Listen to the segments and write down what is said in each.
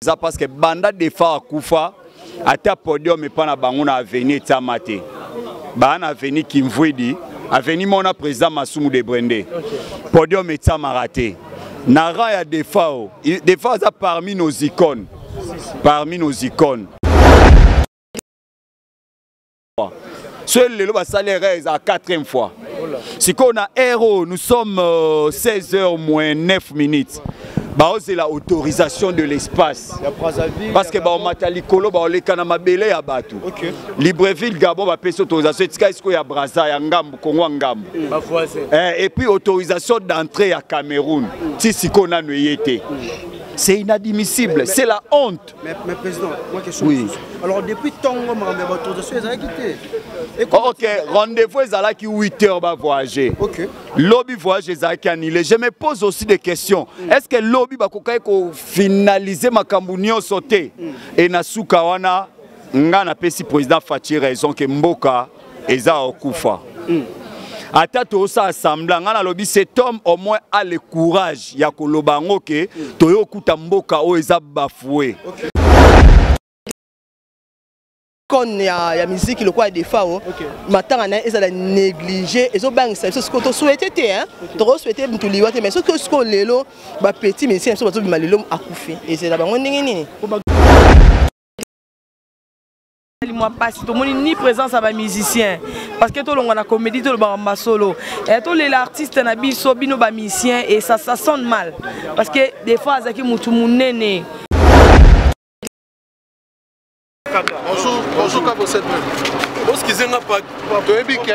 Eza parce que banda Defao akufa ata podium epa na bango na avenue etiama te. Ba na avenue Kimvuidi, avenue mona président Masumu de Brende. Okay. Podium etiamaka te. Na rang ya Defao, Defao aza parmi nos icônes. Parmi nos icônes. Soki lelo basali erreur eza quatrième fois. Sikoyo na heure oyo nous sommes 16 heures moins 9 minutes. Baozela autorisation de l'espace parce que baomata likolo baoleka na mabele ya bato. Okay. Libreville Gabon bapesi autorisation etikali sikoyo ya Brazza ya ngambu Congo ya ngambu et puis autorisation d'entrée ya Cameroun ti sikoyo nano eye te. C'est inadmissible, c'est la honte. Mais président, moi question. Oui. Alors depuis tongo makambo ya autorisation ezalaki te. Ok, rendez-vous ezalaki 8 heures ba voyager. Ok. Lobi voyage ezalaki annulé. Je me pose aussi des questions. Est-ce que lobi bakokaki ko finaliser makambo nyonso te? Et na suka wana nga napesi président Fatshi raison que mboka eza okufa. Ata tosa semblant nga nalobi cet homme au moins a le courage ya koloba yango ke toyo kuta mboka oyo eza bafoué. Okay. Icône ya musique lokola Defao, Okay. matanga na ye ezala négligé, ezobangisa biso sikoyo tosouhaite te, hein? Tokosouhaite mutu liwa te, mais soki sikoyo lelo ba petit musicien biso bazobima lelo akufi, ezela bango ndenge nini? Mwa pasi tomoni ni présence ya ba musicien parce que tolongwa na comédie tolobaka masolo tolela artiste na biso bino ba musicien et ça sonne mal parce que des fois azalaki mutu munene. Bonjour, bonjour Kabo 7. Excusez moi pas. Toyebi ke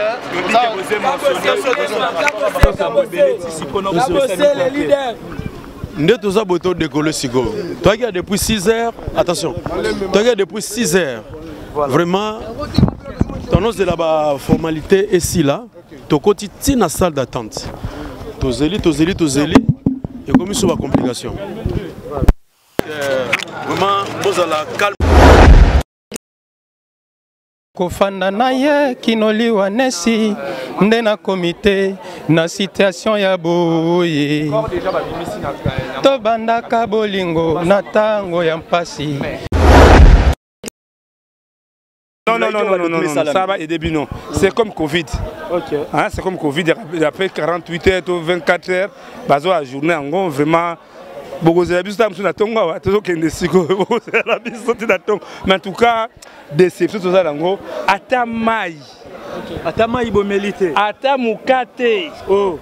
nde toza boye todekole sikoyo. Toyaki depuis 6 heures, attention. Toyaki depuis 6 heures. Vraiment, tonozela ba formalité esila, tokoti ti na salle d'attente. Tozeli, tozeli, tozeli, ekomi so ba complication. Vraiment, bozala calme. Kofanda na ye kinoliwa nesi nde na komite na situation ya boye. Tobandaka bolingo na tango ya mpasi. Non, non, non, non, non, non, non, ça va aider bino. C'est comme Covid. Okay. Hein, c'est comme Covid, après 48 heures, 24 heures, bazo la journée en gros, vraiment. Bokozela biso ta mosusu na ntongo awa, tozokende sikoyo, bokozela biso te na ntongo. Mais en tout cas, déception toza nango, ata mai. Okay. Ata mai bomeli te. Ata mokate. Oh.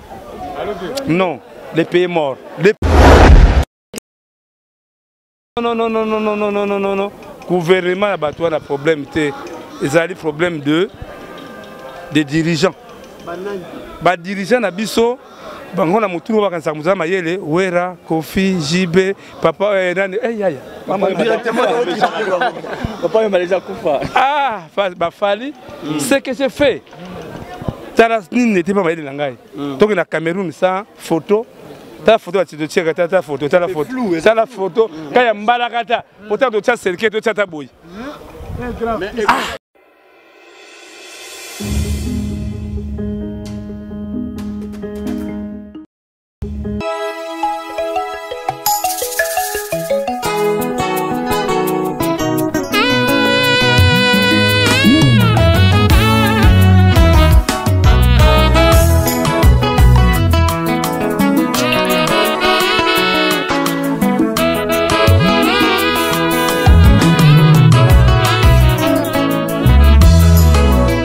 Non, les pays morts. Les... Non, non, non, non, non, non, non, non, non, non. Gouvernement ya bato wana problème te. Ezali problème de dirigeants. Ba dirigeants na biso, bango na motuna bakanisaka mozala mayele, Wera, Kofi, JB, papa, nani, yaya. Mama, Papa, il m'a déjà kufa. Ah, ba Fally, ce que j'ai fait. Tala nini n'était pas mayele na ngai. Donc na Cameroun sans photo. Tala photo ya Tito Tcheka, tala photo, tala photo. Tala photo. Kaya mbalakata. Pourtant, totia selke, totia ta boy. Ah.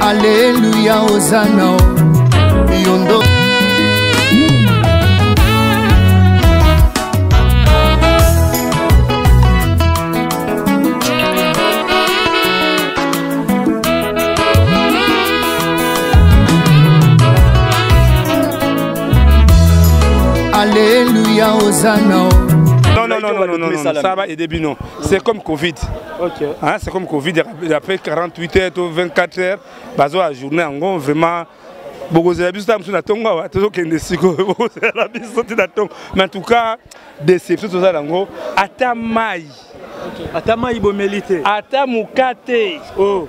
Alléluia, Hosanna, Yondo. Alléluia, Hosanna. Non, non, non, non, non, non, non, ça va aider bino. C'est comme Covid. Okay. Hein, c'est comme Covid, après 48 heures, 24 heures, bazo la journée en gros, vraiment, bokozela biso ta mosusu na ntongo awa, tozokende sikoyo, bokozela biso te na ntongo. Mais en tout cas, déception toza nango, ata mai. Okay. Ata mai bomeli te. Ata mokate. Oh.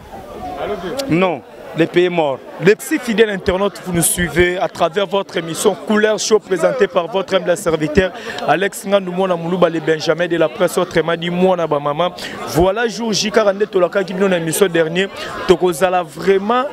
Non, Le pays est mort. Si fidèles internautes, vous nous suivez à travers votre émission Couleur Show présentée par votre humble serviteur Alex Ngandou Mwana Moulouba, le Benjamin de la presse, autrement dit Mwana Bamama. Voilà jour J 42 Tolaka qui nous émission dernier. Tokozala vraiment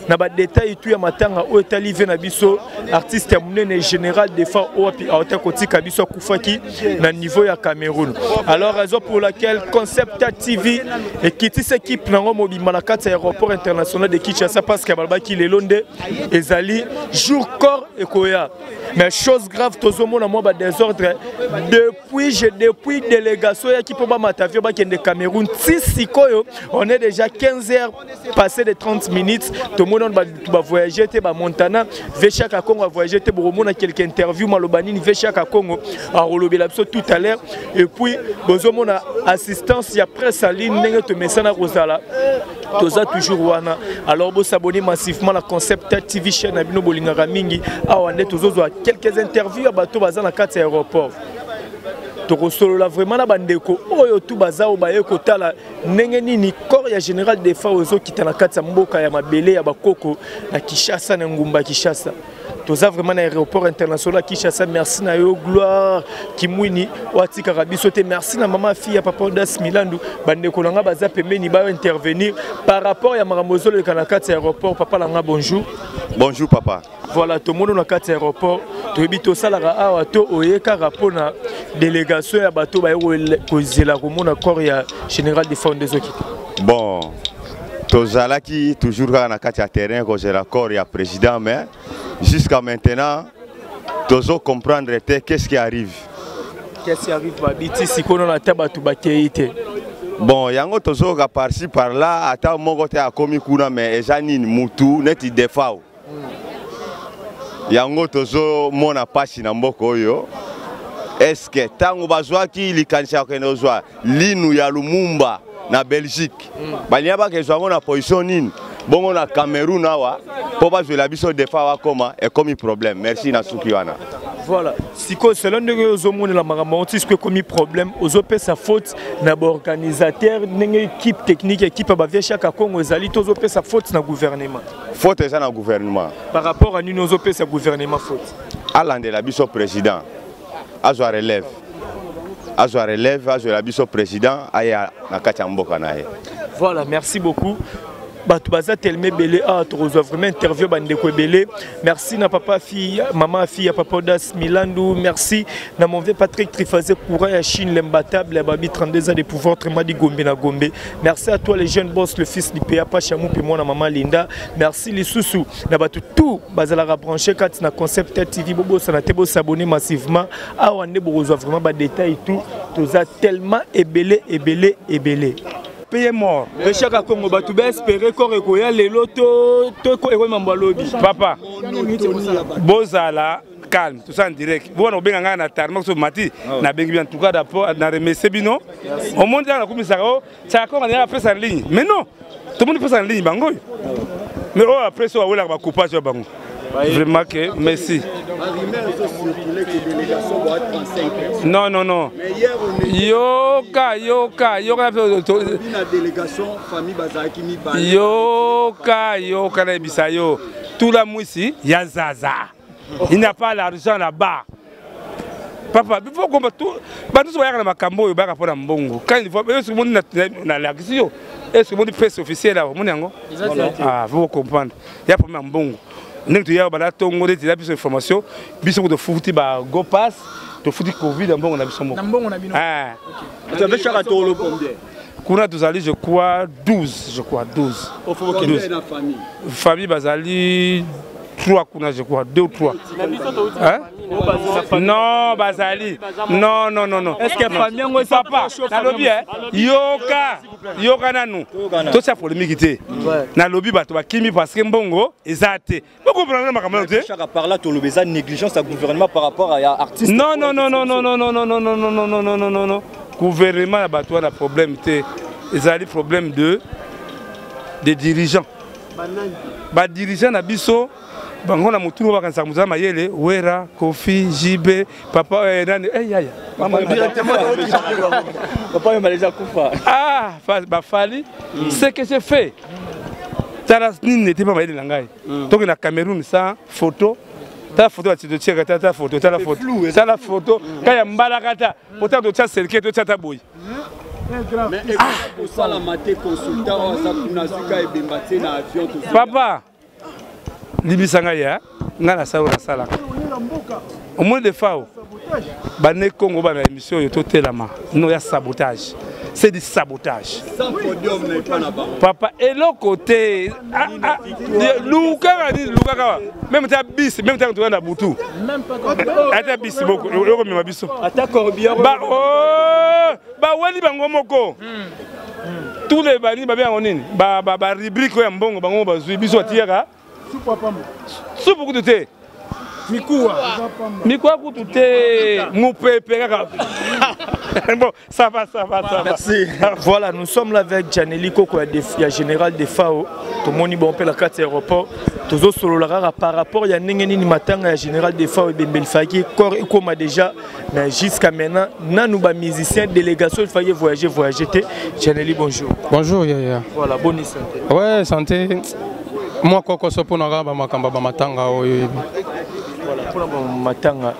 na ba détail tout ya matanga oyo etali vie na biso artiste ya monene général Defao oyo api aota kotika biso akufaki na niveau ya Cameroun. Alors raison pour laquelle Concept TV ekitisi équipe nango mobimba na kati ya aéroport international de Kinshasa parce que balobaki lelo nde ezali jour corps ekoya. Mais chose grave tozomona mwa ba désordre depuis je depuis délégation yaki mpo bamata avion bakende Cameroun ti sikoyo on est déjà 15 heures passé de 30 minutes tomoni wana bato bavoyage te bamontana veshaka congo avoyage te bokomona quelque interview maloba nini veshaka congo akolobela biso tout à l'heure et puis bozomona assistance ya presse en ligne ndenge tomesana kozala toza toujours wana alors bosabonne massivement na Concept TV chaîne na bino bolingaka mingi awa nde tozozwa quelques interviews ya bato baza na kati ya aéroport tokosolola vraiment na bandeko oyo tu baza oyo baye kotala ndenge nini corps ya général Defao ezokita na kati ya mboka ya mabele ya bakoko na Kinshasa na ngumba Kinshasa. Toza vraiment na aéroport international ya Kinshasa. Merci na yo Gloire Kimwini oyo atikaka biso te. Merci na mama fille ya papa Audace Milandu, bandeko na nga baza pembeni bayo intervenir par rapport ya makambo ezoleka na kati ya aéroport. Papa na nga bonjour. Bonjour papa. Voilà, tomoni na kati ya aéroport, toyebi tosalaka awa to oye kaka mpona délégation ya bato baye kozela komona corps ya général Defao nde ezokita. Bon, tozalaki toujours kaka na kati ya terrain kozela corps ya président, mais jusqu'à maintenant tozo comprendre te qu'est-ce qui arrive. Qu'est-ce qui arrive babiti sikoyo na ata bato bakei te. Bon, yango tozoyoka par-ci par-là, ata moko te akomi kuna, mais eza nini mutu neti Defao. Yango tozomona pasi na mboka oyo. Est-ce que tango bazwaki likanisi ya kokende kozwa linu ya Lumumba na Belgique, balinga bakezwa yango na position nini? Bongo na Cameroun awa mpo bazwela biso Defao akoma ekomi problème. Merci na suki wana. Voilà, sikoyo selon ndenge ozomonela makambo yango ti sikoyo ekomi problème, ozopesa faute na baorganisateur ndenge équipe technique, équipe ya bavie Chaka Congo ezali, to ozopesa faute na gouvernement? Faute eza na gouvernement. Par rapport à nini ozopesa gouvernement faute? Alandela biso président, azwa relève, azwa relève, azwela biso président aya na kati ya mboka na ye. Voilà, merci beaucoup. Bato baza tellement ebele awa, tokozwa vraiment interview bandeko ebele. Merci na papa fille, mama fille ya papa Audace Milandu. Merci na mon vieux Patrick Trifazé, courant ya Chine, l'imbattable ya Babi, 32 ans de pouvoir, autrement dit Gombe na Gombe. Merci à toi les jeunes boss, le fils du PA Pachamou, puis moi na maman Linda. Merci les sous-sous na bato tout bazalaka branché kati na Concept TV. Bobo sana te, bo s'abonner massivement awa nde bokozwa vraiment ba détails tout. Toza tellement ebele ebele ebele. Pays mort. Richard Congo bato ba espérer corps ekoya lelo to to ekoya mambo lobi. Papa, bozala calme, tout ça en direct. Bon, on benga na tarmac so mati, na bengi bien en tout cas d'abord na remercier bino. Au monde na kumisa o, ça ko na presse en ligne. Mais non, tout le monde presse en ligne bango. Mais oh après ça wala ba coupage bango. Vraiment que merci. Non, non, non. Yoka, yoka, yoka. Yoka, yoka, na bisayo. Tout la mouissi, ya zaza. Il n'y a pas l'argent là-bas. Papa, il faut qu'on tout. Ba nous soyons na makambo yo baka pona mbongo. Quand il faut, est-ce que mon na la question? Est-ce que mon presse officielle là, mon yango? Ah, faut comprendre. Il y a problème mbongo. Ndenge toyaka banda ntongo nde teza biso information biso ko tofuti ba go pass tofuti covid na mbongo na biso moko. Na mbongo na bino. Ah. Vous avez chaque tolo combien? Kuna tozali je crois 12, je crois 12. Au faut que 12. na famille. Famille bazali 3 kuna je crois 2 ou 3. Hein? Non, bazali. Non, non, non, non. Est-ce que famille yango eza papa? proche, Nalobi, famille hein? Yoka, yoka nanu. To tia polémique te. Nalobi bato bakimi parce que mbongo eza te. Vous comprenez makambo te? Chaka par là tolobi eza négligence ya gouvernement par rapport à artiste. Non, non, non, non, non, non, non, non, non, non, non, non, non, non, non, non, non. Gouvernement ya bato wana problème te. Ezali problème de dirigeants. Ba dirigeants na biso bango na mutunu bakanisaka mozala mayele Wera, Kofi, JB, papa nani, yaya. Mama, papa yo maleza kufa. Ah, ba Fally, ce que j'ai fait. Tala nini ete mpa mayele na ngai. Tokende na Cameroun sans photo. Tala photo ya Tito Tsheka, tala photo, tala photo. Tala photo, kaya mbalakata. Pourtant totia cercueil, totia ta boye. Kosalama te, consultant oyo aza kuna azwika ebemba te na avion. Papa, libisa ngai ya ngai nasala oyo nasalaka. Omoni Defao, bane Congo bana émission oyo totelama no ya sabotage, c'est du sabotage. Papa, eloko te, lukaka nini, lukaka même ta bis, même ta toza na butu, ata bis boko okomema biso baweli bango moko. Tous les bani babe yango nini, barubrique oyo ya mbongo bango bazwi, biso batiyaka supu kutu te, mikuwa mikuwa kutu te, mupepe kaka. Bon, ça va, ça va, ça va. Merci. Voilà, nous sommes là avec Janely Koko ya général Defao. Tomoni bon pe la carte aéroport. Tozo solo la kaka par rapport ya ndenge nini matanga ya général Defao ebembeli faki corps ekoma déjà, mais jusqu'à maintenant nanu ba musicien, délégation il fallait voyager, voyager te. Janely, bonjour. Bonjour Yaya. Voilà, bonne santé. Ouais, santé. Moi koko so pona kaka ba makambo ba matanga oyo. Voilà, pona ba matanga.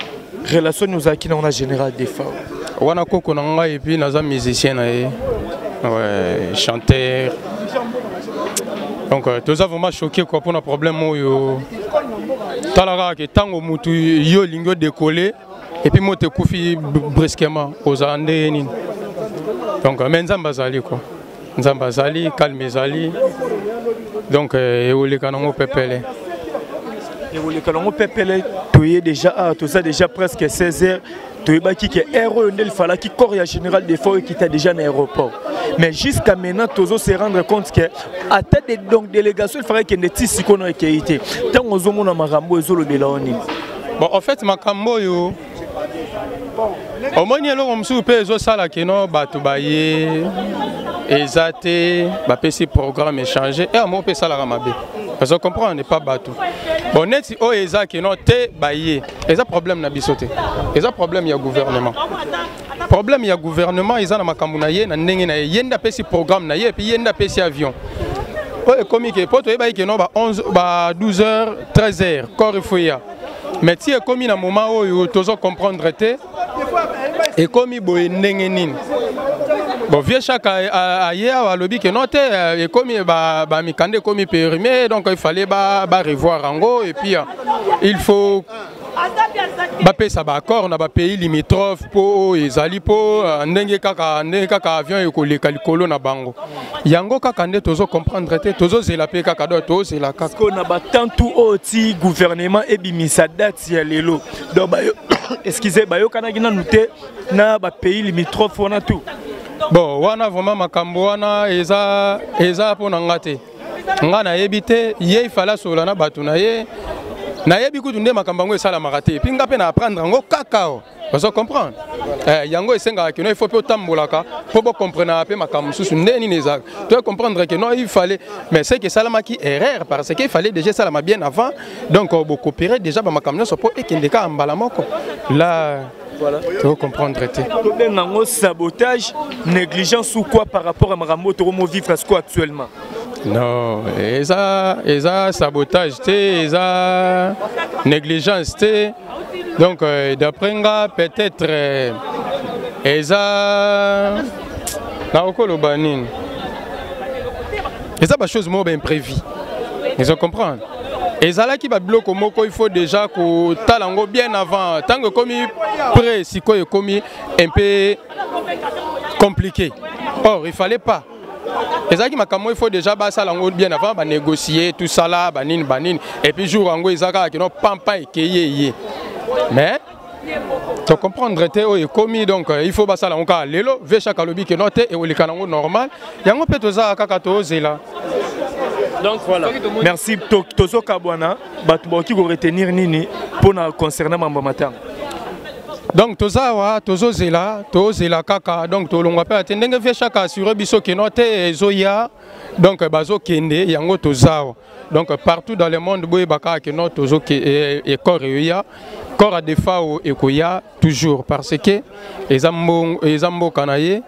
Relation nous a qui na général Defao. Wana koko na ngai et puis naza musicien na ye. Ouais, chanteur. Donc toza vraiment choqué quoi pour na problème oyo. Tala kaka ke tango mutu yo lingo décoller et puis moto ekufi brusquement ozala ndenge nini. Donc mais Nzambe azali quoi. Nzambe azali, calme ezali. Donc eoleka nango pepele. Ekoleka nango pepele. Toye déjà ah, toza déjà presque 16 heures. Toyebaki ke heure oyo nde lifalaki corps ya général Defao ekita déjà na aéroport, mais jusqu'à maintenant tozo se rendre compte que ata de donc délégation il fallait kende ti sikoyo na ekei te. Ntango ozomona makambo ezolobela yo nini? Bon, en fait makambo oyo omoni eloko mosusu mpe ezosala keno bato baye eza te, bapesi programme échange e moko mpe esalaka mabe. Ozo comprendre pas bato. Bon, neti oyo eza keno te baye, eza problème na biso te, eza problème ya gouvernement. Problème ya gouvernement eza na makambo na ye na ndenge na ye, ye nde apesi programme na ye et puis ye nde apesi avion oyo ekomi ke po toyebaki keno ba 11 ba 12 heures 13 heures corps efoya, mais ti ekomi na moment oyo tozo comprendre te ekomi boye ndenge nini. Bon, vieux Chaka aye awa alobi ke non te, ekomi ba mikanda ekomi périmé, donc il fallait ba revoir yango et puis il faut bapesa baaccord na bapays limitrophe mpo oyo ezali mpo ndenge kaka avion ekoleka likolo na bango. Yango kaka nde tozo comprendre te, tozozela mpe kaka, donc tozela kaka. Parce que na batantu oyo ti gouvernement ebimisa date ya lelo, donc bayo, excusez, bayokanaki nanu te na bapays limitrophe wana tout. Bon, wana vraiment makambo wana eza mpo na nga te. Nga nayebi te, ye ifala asola na bato na ye. Nayebi kutu nde makambo yango esalamaka te. Puis nga mpe na apprendre yango kaka o. Ozo comprendre? Yango esengaka que non, il faut mpe otambolaka mpo bocomprendre mpe makambo mosusu nde nini ezalaka. To comprendre que non, il fallait, mais c'est que esalamaki erreur parce que il fallait déjà esalama bien avant. Donc bokopérer déjà ba makambo nyonso mpo ekende kaka mbala moko. Là, Voilà. To comprendre te. Tobenga yango sabotage, négligence ou quoi par rapport à makambo tokomo vivre à ce quoi actuellement? Non, eza sabotage te, eza négligence te. Donc d'après nga peut-être eza nakokoloba nini? Eza ba chose moko ba imprévu. Ils comprennent. Ezalaki ba biloko moko il faut déjà kotala yango bien avant. Tango ekomi prêt, sikoyo ekomi un peu compliqué. Or, il fallait pas. Ezalaki makambo il faut déjà basala yango bien avant, ba négocier tout ça là, ba nini, ba nini. Et puis jour yango ezalaka kino pampa ekeye ye. Mais to comprendre te oyo ekomi, donc il faut basala yango kaka lelo, ve chaque alobi ke no te ekoleka nango normal. Yango mpe tozalaka kaka tozela. Donc voilà. Merci Tozo Kabwana, bato bakoki ko retenir nini pona concernant mambo matanga? Donc tozawa tozozela, tozela kaka, donc tolongwa pe ate ndenge vie chaque assuré biso ke no te ezoya, donc bazokende yango tozawa. Donc partout dans le monde boye baka ke no tozoke e corps eya, corps à défaut ekoya toujours parce que eza mbongo, eza mboka na ye.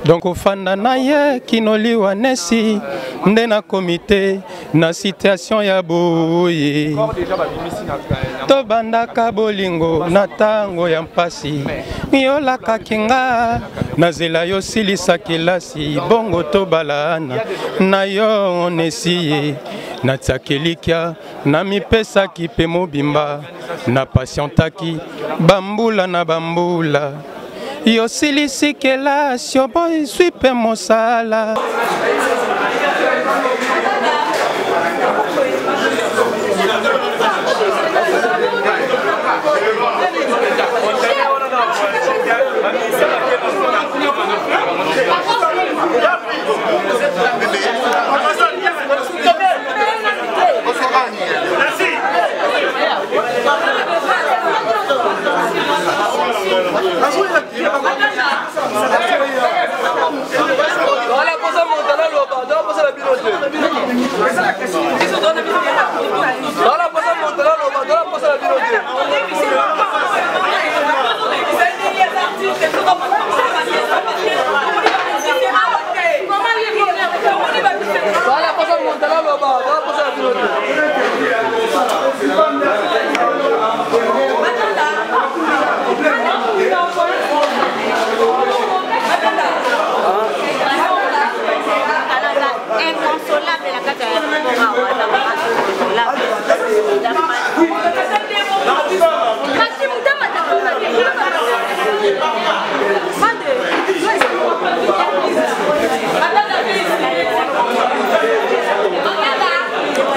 Donc ofanda na ye kinoli wanesi Nde nakomi te na situation ya boye. Tobandaka bolingo na tango ya mpasi, yolakaki nga nazela yo silisa kelasi, bongo tobalana na yo nesiye. Natiaki elikya, namipesaki mpe mobimba, na patientaki bambula na bambula. Yosilisi kelasi, oboyiswi mpe mosala. Inconsolable na kati ya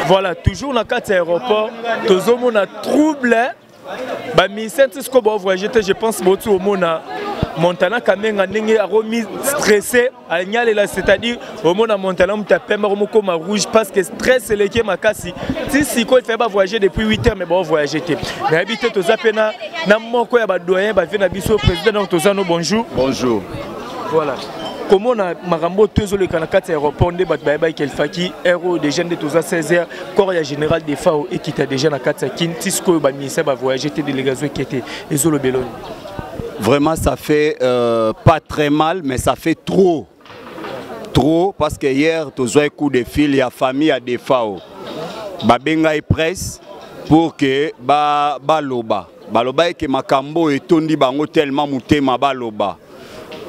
Voilà, toujours na kati ya aéroport, tozomona trouble ba musicien ti sikoyo baovoyage te. Je pense boti omona Montana Kamenga ndenge akomi stressé, anyalela, c'est-à-dire omona Montana moto apemba akomokoma rouge parce que stress eleki makasi. Ti sikoyo il fallait bavoyage depuis 8 heures, mais baovoyage te. Nayebi te, toza mpe na moko ya badoyen bavie na biso, président. Donc toza no, bonjour. Bonjour. Voilà, komona makambo to ezoleka na kati ya aéroport nde bato bayebaki elfaki heure oyo déjà nde toza 16 heures, corps ya général Defao ekita déjà na kati ya Kine. Ti sikoyo baministère bavoyage te, délégation eke te, ezolobela oni? Vraiment, ça fait pas très mal, mais ça fait trop. Trop, parce que hier, tu as un coup de fil, il y a famille à Defao. Babenga presse pour que ba baloba. Baloba que makambo etondi bango tellement mutema baloba.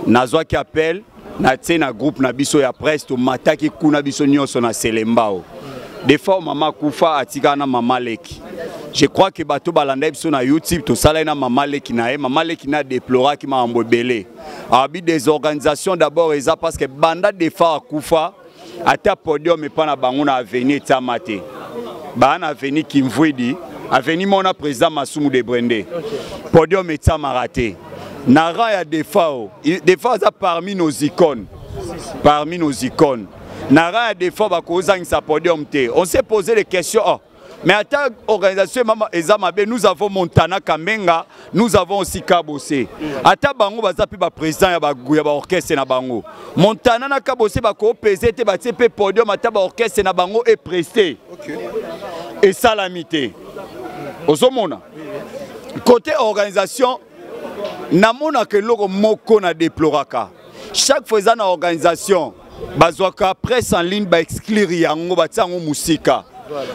Nazwaki appel, natie na groupe na biso ya presse, tomataki kuna biso nyonso na Selembao. Defao mama kufa, atikala na mama leki. Je crois que bato balanda biso na YouTube, tosalaki na mama leki na ye. Mama leki na déploraki makambo ebele. Abi désorganisation d'abord eza parce que banda Defao akufa, ata podium epa na bango na avenue etiama te. Baa na avenue Kimvwidi, avenue mona président Masumu de Brende, podium etiamaka te na rang ya Defao. Defao aza parmi nos icônes, parmi nos icônes. Na rang ya Defao bakozangisa podium te. On s'est posé des questions, oh. Mais ata organisation mama eza mabe, nous avons Montana Kamenga, nous avons aussi Kabose. Ata bango baza pe ba président ya ba ya ba orchestre na bango. Montana na Kabose ba ko peser te, batie pe podium ata ba orchestre na bango est pressé. Et salamité. Ozomona. Côté organisation, namonaka eloko moko na déploraka. Chaque fois eza na organisation, bazwaka presse en ligne, ba exclure yango, batia yango musika.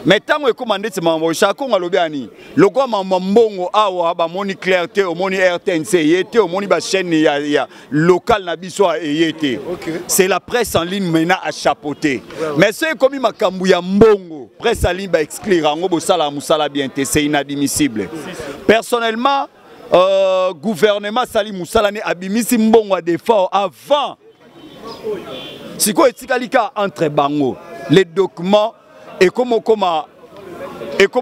Mais ntango ekóma ndeti makambo Chakongo alobi ani lokwa mambo mbongo awa, bamoni clair te. Omoni RTNC eye te, omoni bachaîne ya local na biso eye te. C'est la presse en ligne maintenant à chapeauter. Mais soki ekomi makambo ya mbongo, presse en ligne baexclure yango, bosalaka mosala bien te. C'est inadmissible. Personnellement, gouvernement asali mosala ne, abimisi mbongo ya Defao avant. Sikoyo etikali kaka entre bango les documents. Ekoma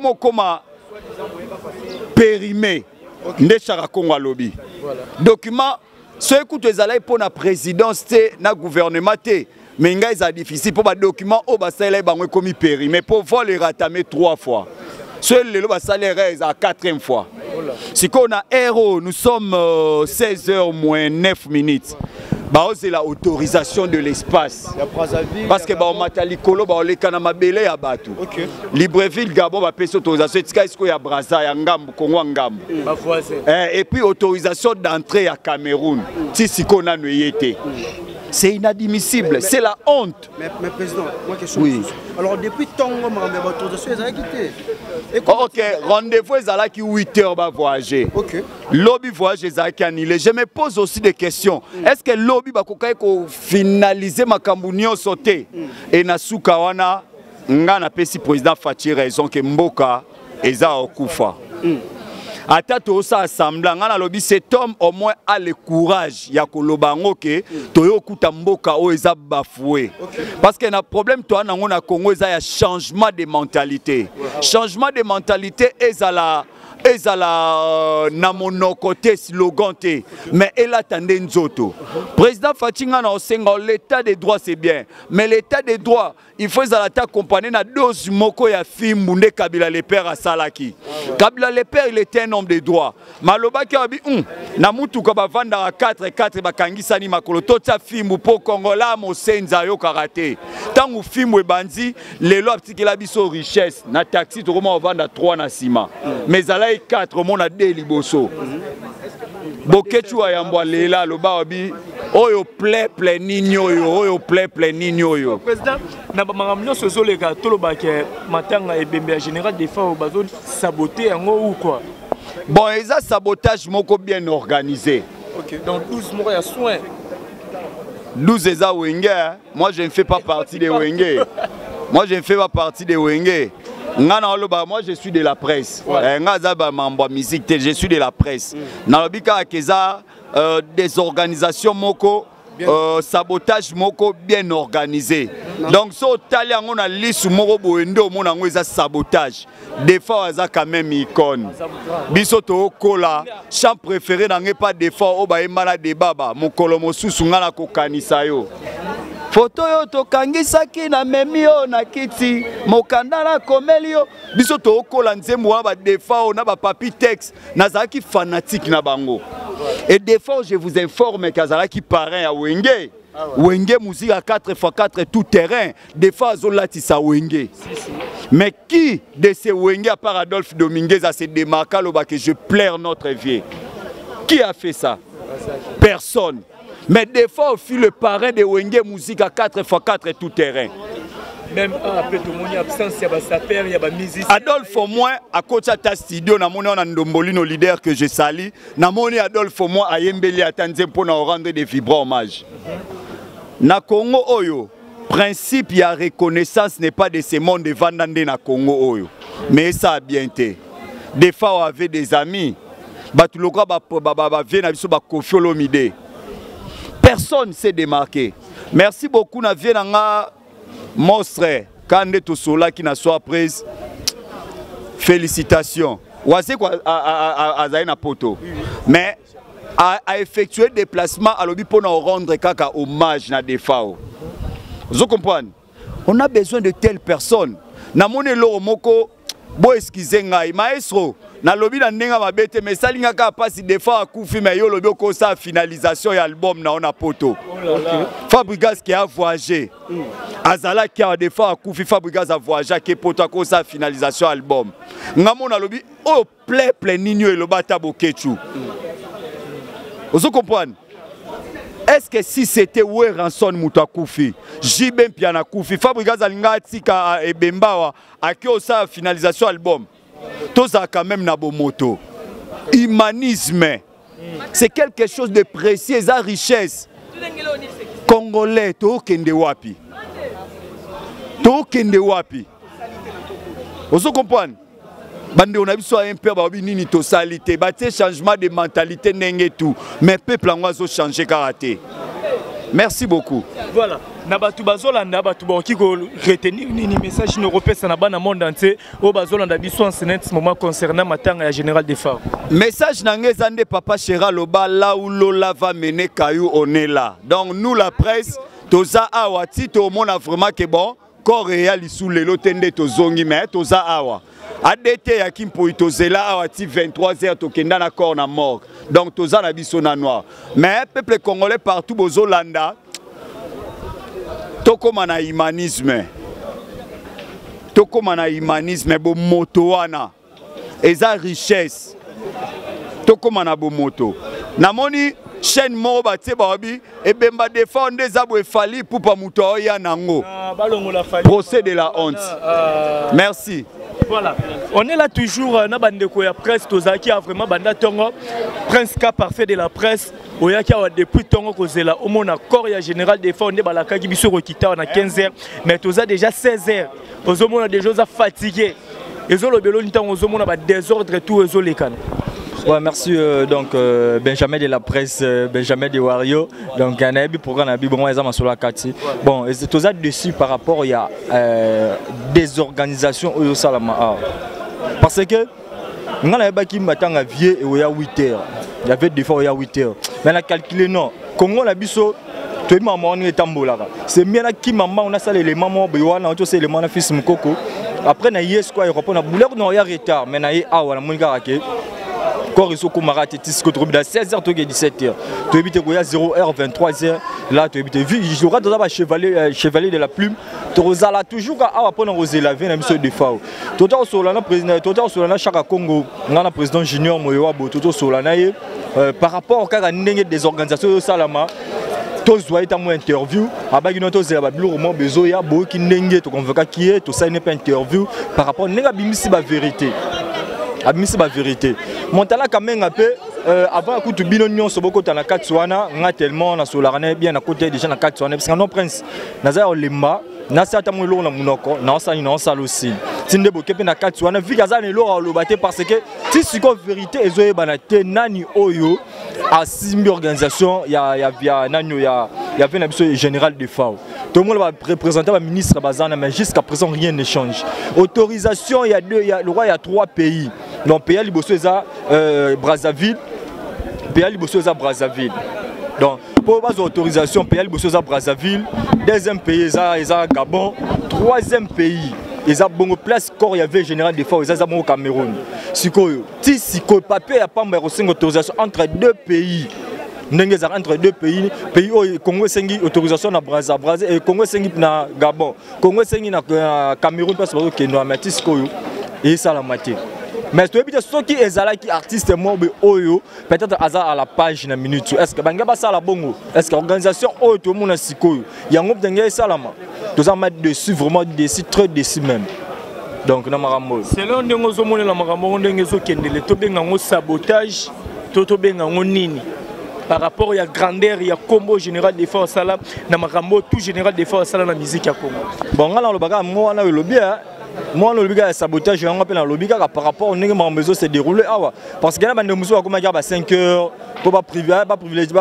okoma périmé nde Chaka Kongo alobi document. Soki kutu ezalaki mpo na présidence te, na gouvernement te, mais ngai ezala difficile mpo badocument oyo basalelaki bango ekomi périmé, mpo vol eratame trois fois. Soki lelo basali erreur, ezala quatrième fois. Sikoyo na heure oyo, nous sommes 16 heures moins 9 minutes, baozela autorisation de l'espace parce que baomata likolo, baoleka na mabele ya bato. Libreville, Gabon bapesi autorisation, etikali sikoyo ya Braza, ya ngambu Kongo ya ngambu. Et puis autorisation d'entrée ya Cameroun, ti sikoyo nano eye te. C'est inadmissible, c'est la honte. Mais, mais président, moi question. Oui. Alors depuis ntongo makambo ya baautorisation ezalaki te. Oh, ok, rendez-vous ezalaki 8 heures ba voyager. Ok. Lobi voyage ezalaki annulé. Je me pose aussi des questions. Est-ce que lobi bakokaki kofinaliser makambo nyonso te? Et na suka wana nga napesi président Fatshi raison ke mboka eza okufa. Ata tozosala semblant, nga nalobi cet homme au moins a le courage ya koloba yango ke toyokuta mboka oyo eza bafoué. Parce que na problème toa nango na Congo eza ya changement de mentalité. Changement de mentalité ezala ezala na monoko te, slogan te, mais elata nde nzoto. Président Fatshi, nga na osenga, l'état de droit c'est bien, mais l'état de droit il faut ezala ata accompagné na dose moko ya fimbu nde Kabila le père asalaki. Kabila le père, il était un homme de droit. Malobaki abi na mutuka bavandaka 4 4 bakangisani makolo, totia fimbu mpo Kongola mosenzi ayokaka te. Ntango fimbu ebandi lelo atikela biso richesse na taxi, tokoma kovanda 3 na nsima, mais ezalaki 4, omona 2 liboso. Bokechu ayambo alela, aloba wabi oyo pleple nini oyo, oyo pleple nini oyo. Président, na bamakambo nyonso ezoleka, tolobaka matanga ebembe ya général Defao, bazosabote yango ou quoi? Bon, eza sabotage moko bien organisé. Ok, donc 12 moko ya soin. 12 eza Wenge, hein? Moi je ne fais pas partie de Wenge. Moi je ne fais pas partie de Wenge. Nga na oloba, moi je suis de la presse. Ouais. Nga aza bamambo ya musique te, je suis de la presse. Nalobi kaka ke eza des organisations moko sabotage moko bien organisé. Donc so otali yango na lisu moko boye nde omona yango eza sabotage. Des fois aza quand même icône. Biso tookola chant préféré na ngai pa des fois oyo bayemba na debaba mokolo mosusu ngai nakokanisa yo. Foto oyo tokangisaki na memi oyo na kiti mokanda nakomeli yo. Biso tookola nzembo wana badefa oyo na bapapi texte, nazalaki fanatique na bango. Et des fois je vous informe qu'azalaki parrain ya Wenge. Wenge musique à 4x4 tout terrain, des fois azolatisa Wenge. Mais qui de ces Wenge à part Adolphe Dominguez a se démarqué aloba que je pleure notre vieux? Qui a fait ça? Personne. Mais des fois, on fut le parrain de Wenge musique à 4x4 tout terrain. Même après tout le monde, absence, il y a sapeur, il y a musicien. Adolphe au moins, à côté de ta studio, na moni on a Ndombolino leader que je salue. Na moni Adolphe au moins a yembeli atanze pour nous rendre des vibrants hommages. Na Congo oyo, principe ya reconnaissance n'est pas de ce monde de Vandande na Congo oyo. Mais ça a bien été. Des fois, on avait des amis. Batu loka ba ba ba ba vieux na biso ba Koffi Olomide. Personne s'est démarqué. Merci beaucoup na vieux nanga monstre kande to sola qui na soir prise. Félicitations. Wase quoi azali na poto. Mais a effectué déplacement à lobi pour nous rendre kaka hommage na Defao. Vous comprenez? On a besoin de telles personnes. Na moni loro moko bo excuse ngai maestro na lobi na ndenga mabete mais salinga ka pasi des fois akufi mais yo lobi ko sa finalisation ya album na ona poto. Okay. Fabregas qui a voyagé. Azala qui a des fois akufi, Fabregas a voyagé ke poto ko sa finalisation album. Ngamo na lobi oh plein nini eloba ta bokechu. Vous comprenez? Est-ce que si c'était Werrason mutu akufi, JB Mpiana akufi, Fabregas alinga atika ebembawa aki osa finalisation album, toza quand même na bomoto. Humanisme, c'est quelque chose de précieux, eza richesse. Congolais, tokende wapi? Tokende wapi? Vous comprenez? Bande on a vu soit un père babi nini to salité, batie changement de mentalité ndenge tout, mais peuple yango azo changer karaté. Merci beaucoup. Voilà, na batu bazolanda, batu bakoki ko retenir nini message no kopesa na bana monde entier o bazolanda biso en ce moment concernant matanga ya général Defao. Message na nge zande papa Chera Loba, là où Lola va mener Caillou, on est là. Donc nous la presse toza awa ti to mona vraiment que bon corps ya lisu lelo tende tozongi mais toza awa. ADT ya Kimpoi tozela awa ti 23 heures tokenda na corps na morgue. Donc toza na biso na noir. Mais peuple congolais partout bozolanda tokoma na humanisme. Tokoma na humanisme bo moto wana. Eza richesse. Tokoma na bo moto. Namoni Chaîne moko batie bawabi ebemba Defao nde eza boye Fally Ipupa moto aoya nango. Ah, balongola Fally. Procès de la honte. Ah, Merci. Voilà. On est là toujours euh, na bandeko ya presse tozalaki ya vraiment banda tongo prince cas parfait de la presse oyaki awa depuis tongo kozela omona corps ya général Defao nde balakaki biso kokita awa na 15 heures mais toza déjà 16 heures ozomona déjà oza fatigué ezolobela oni ntango ozomona ba désordre tout ezolekana. Ouais, merci euh, donc euh, Benjamin de la presse, euh, Benjamin de Wario. Donc on a vu pourquoi on a vu bon ils ont la kati. Bon, et c'est tout ça dessus par rapport il y a euh, des organisations au salama. Ah. Parce que nga nayebaki matanga vieux eoya 8 heures. Il y avait des fois oya 8 heures. Mais on a calculé non. Congo na biso toyebi mama wana etambolaka c'est bien nakima mbango nasala elema moko boye wana tosala elema na fils mokoko après na ye sikoyo aéroport na bulaki na oya retard mais na ye awa namoni kaka ke corps ezokomaka te ti sikoyo tokomi na 16 heures toke 17 heures toyebi te koya 0 heure 23 heures là toyebi te vu loka toza ba chevalier, euh, chevalier de la plume tokozala toujours ka awa mpona kozela vie na biso defao tota kosolola na président tota kosolola na chaka congo ngai na président junior moyewabo totosolola na ye euh, par rapport kaka ndenge désorganisation ezosalama tozwa ye ntango interview abaki no tozela babiloko moko bezoya boyoki ndenge toconvokaki ye tosali ne mpe interview par rapport ndenge abimisi baverité abimisi baverité montana kamenga mpe euh, avant kutu bino nyonso bokota na kati wana nga tellement nasololaka na ye bien nakota ye déjà na kati wana bisika non prince naza ya kolemba nasi ata mwa eloko na monoko naosali naosala osili ti nde boke mpe na kati wana vike aza na eloko aloba te parce que ti sikoyo verité ezoyebana te nani oyo asimbi organisation ya, ya, ya nani oyo ya, ya ve na biso général de fao tomona barepresentant baministre baza na mais jusqu'à présent rien ne change. Autorisation ya deux ya, le roi ya trois pays. Donc pays ya liboso eza euh, Brazzaville, pays ya liboso eza Brazzaville. Donc mpo bazwa autorisation, pays ya liboso eza Brazzaville, deuxième pays eza, eza Gabon, troisième pays eza bongo place corps ya vie général de fao eza, eza bongo Cameroun. Sikoyo ti sikoyo papier ya pamba ya kosenga autorisation entre deux pays ndenge ezalaka entre deux pays, pays oyo Congo esengi autorisation na Brazza, Brazza eh, Congo esengi na Gabon, Congo esengi na Cameroun place bazokende, mais ti sikoyo esalama te. Mais toyebi te soki ezalaki artiste moko boye oyo peut-être aza à la page na minute, est ce que bange basala bongo? Est ce que organisation oyo tomona sikoyo yango ndenge esalama? Toza ma dessus, vraiment déçu, très déçu même. Donc na makambo oyo selon ndenge ozomonela makambo yango ndenge ezokendele, tobenga yango sabotage to tobenga yango nini par rapport ya grandeur ya kombo général Defao asala na makambo tout général Defao asala na musique ya Congo? Bon, ngai nalobaka mo wana olobi mwana olobi kaka sabotage yango mpe nalobi kaka par rapport ndenge makambo ezo se déroule awa, parce que na bandeko mosusu bakomaki kaka ba 5 heures mpo baprivilégie,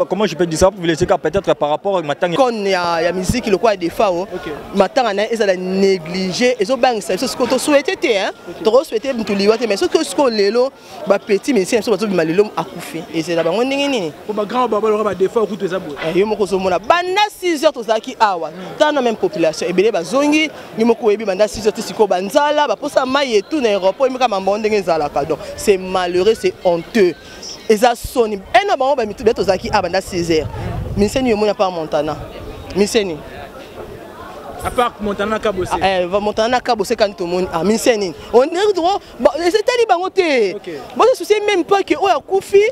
comment je peux dire ça, baprivilégie kaka peut-être par rapport matanga icône ya, ya musique lokola ya Defao, matanga na ye ezala négligé, ezobangisa biso. Sikoyo tosouhaite te, hein, tokosouhaite mutu liwa te, mais soki sikoyo lelo bapetit musicien biso bazobima lelo akufi, ezela bango ndenge nini? Po bagrand babaloka badefao kutu eza boye. Eh, yo moko ozomona banda 6 heures tozalaki awa, tana même population ebele bazongi. Yo moko oyebi banda 6 heures ti sikoyo banzala baposa mai etu na aéroport oyemika mambo ndenge ezalaka. Donc c'est malheureux, c'est honteux, eza soni ena bango bamitu be tozalaki awa banda 6 heures. Miseni omoni apart Montana, miseni à part Montana Kabose. Ah, eh, Montana Kabose kani tomoni. Ah, miseni on dirait etali bango te, bozo soucier même pas que oyo akufi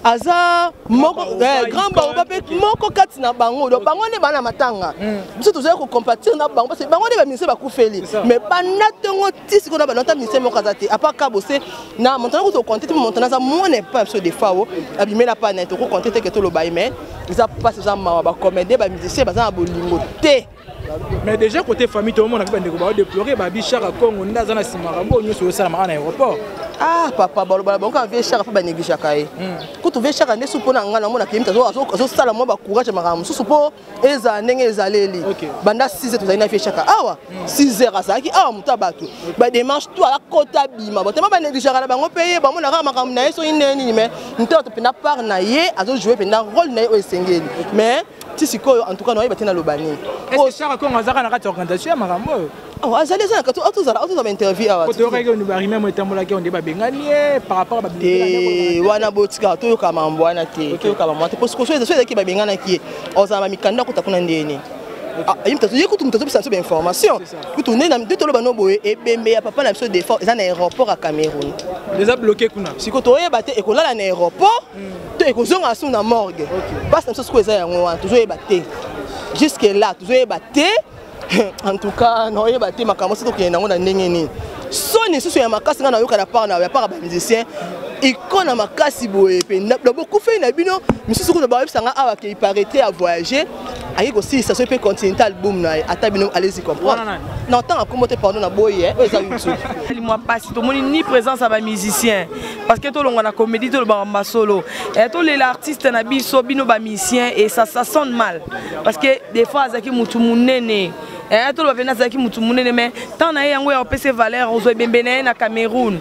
aza moko grand baoba mpe moko kati na bango. Donc bango nde bana matanga, biso tozali kocompatir na bango parce que bango nde baministre bakufeli. Mais banda ntongo ti sikoyo na banda ministre moko aza te apart Kabose na Montana. Kutu okonte te, Montana aza mwana epa biso Defao abimela pa na ye, tokokonte te ke toloba ye. Mais eza mpasi, eza mawa, bacomédien bamusicien baza na bolingo te. Mais déjà côté famille tomona mpe bandeko baodéplore babi Chaka Congo nde aza na nsima makambo nyonso oyosalamaka na aéroport. Ah papa, balobala bango kaka vie Chaka mpo banégligeaka ye. Kutu vie Chaka nde su mpo na ngai namonaka ye mutu azosala mwa bacourage ya makambo mosusu mpo ezala ndenge ezaleli. Banda 6 heures tozali na vie Chaka awa, 6 heures azalaki awa, moto ya bato badémarche tout akota bima botema banégligeaka na bango mpe ye bamonaka makambo na ye soki ndenge nini. Mais moto bato mpenza part na ye azojoue mpenza rôle na ye oyo esengeli, mais ti sikoyo en tout cas naoyeba te naloba nini. Est-ce que Chaka Congo azalaka na kati ya organisation ya makambo oyo? Oh, azali, eza na kati, atozala atozala bainterview awa. Po toyokaki barime mo etambolaki onde babengani ye par rapport a te wana botika toyoka mambo wana te, toyoka mambo wana te. Parce que so ezalaki babenganaki ye, ozala bamikanda akota kuna ndeni ye moto ye kutu moto azopesa biso bainformation kutu nde toloba no boye ebembe ya papa na biso Defao eza na aéroport ya Cameroun. Eza bloqué kuna. Sikoyo toyeba te ekolala na aéroport. To ekozonga su na morgue. Mpasi na biso sikoyo eza yango wana, tozoyeba te jusque là, tozoyeba te. En tout cas, naoyeba te makambo soki tokende nango na ndenge nini. Soni lisusu ya makasi ngai nayoka na part na ya part ya bamusicien ikona makasi boye mpe bokufeli na bino misusu kuna bayebisa nga awa ke iparaîtrait ya voyager, ayei kosilisa soki mpe continental boom na ye. Ata bino, allez-y comprendre na ntanga kombo te, pardon, na boye oyo eza YouTube. Mwa mpasi, tomoni ni présence ya bamusicien, parce que tolongwa na comédie, tolobaka masolo, tolela artiste na biso, bino bamusicien, et ça sonne mal, parce que des fois azalaki mutu monene. Toloba pene azalaki mutu monene, mais ntango na ye yango ya kopesa valeur, ozwa ebembe na ye na Cameroun,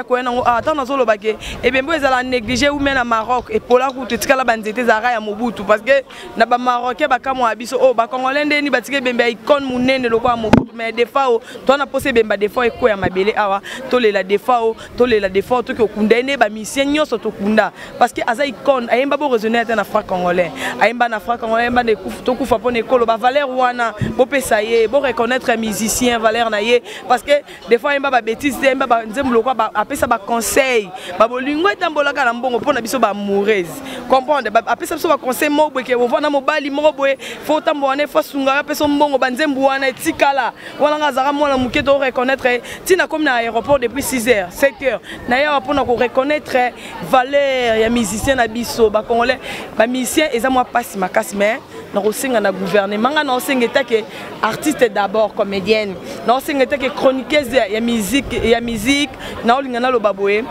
koya nango awa. Ntango nazoloba ke ebembe oyo ezala négligé ou na Maroc, epola kutu, etikala banzete, ezalaka ya Mobutu, parce que na bamarocain bakamwa ya biso oyo bacongolais ndeni batika ebembe ya icône monene lokola Mobutu. Mais Defao, towana mposa ebemba Defao ekweya mabele awa. Tolela Defao, tolela Defao, toki okunda ye nde bamusicien nyonso tokunda, parce que aza icône. Ayemba bo raisonner ata na franc congolais, ayemba na franc congolais, ayemba na tokufa mpona ekolo. Bavaleur wana bopesa ye, boreconnaître musicien valeur na ye, parce que des fois ayemba babêtise te, ayemba banzembo lokwa, apesa baconseil, babolingo etambolaka na mbongo mpona biso baamoureuse, comprendre, apesa biso baconseil moko boye ke ovanda mobali moko boye, fo otambola wana, fo asungaka, apesa mbongo. Banzembo wana etikala wana. Nga azalaka mwana moke, to reconnaître ntina komi na aéroport depuis 6 heures, 7 heures na ye awa mpona koreconnaître valeur ya musicien na biso bacongolais, bamusicien. Eza mwa mpasi makasi, mais nakosenga na gouvernement, nga naosenga etake artiste d'abord comédienne, naosenga etake chroniqueuse ya musique, ya musique, naolinga naloba boye: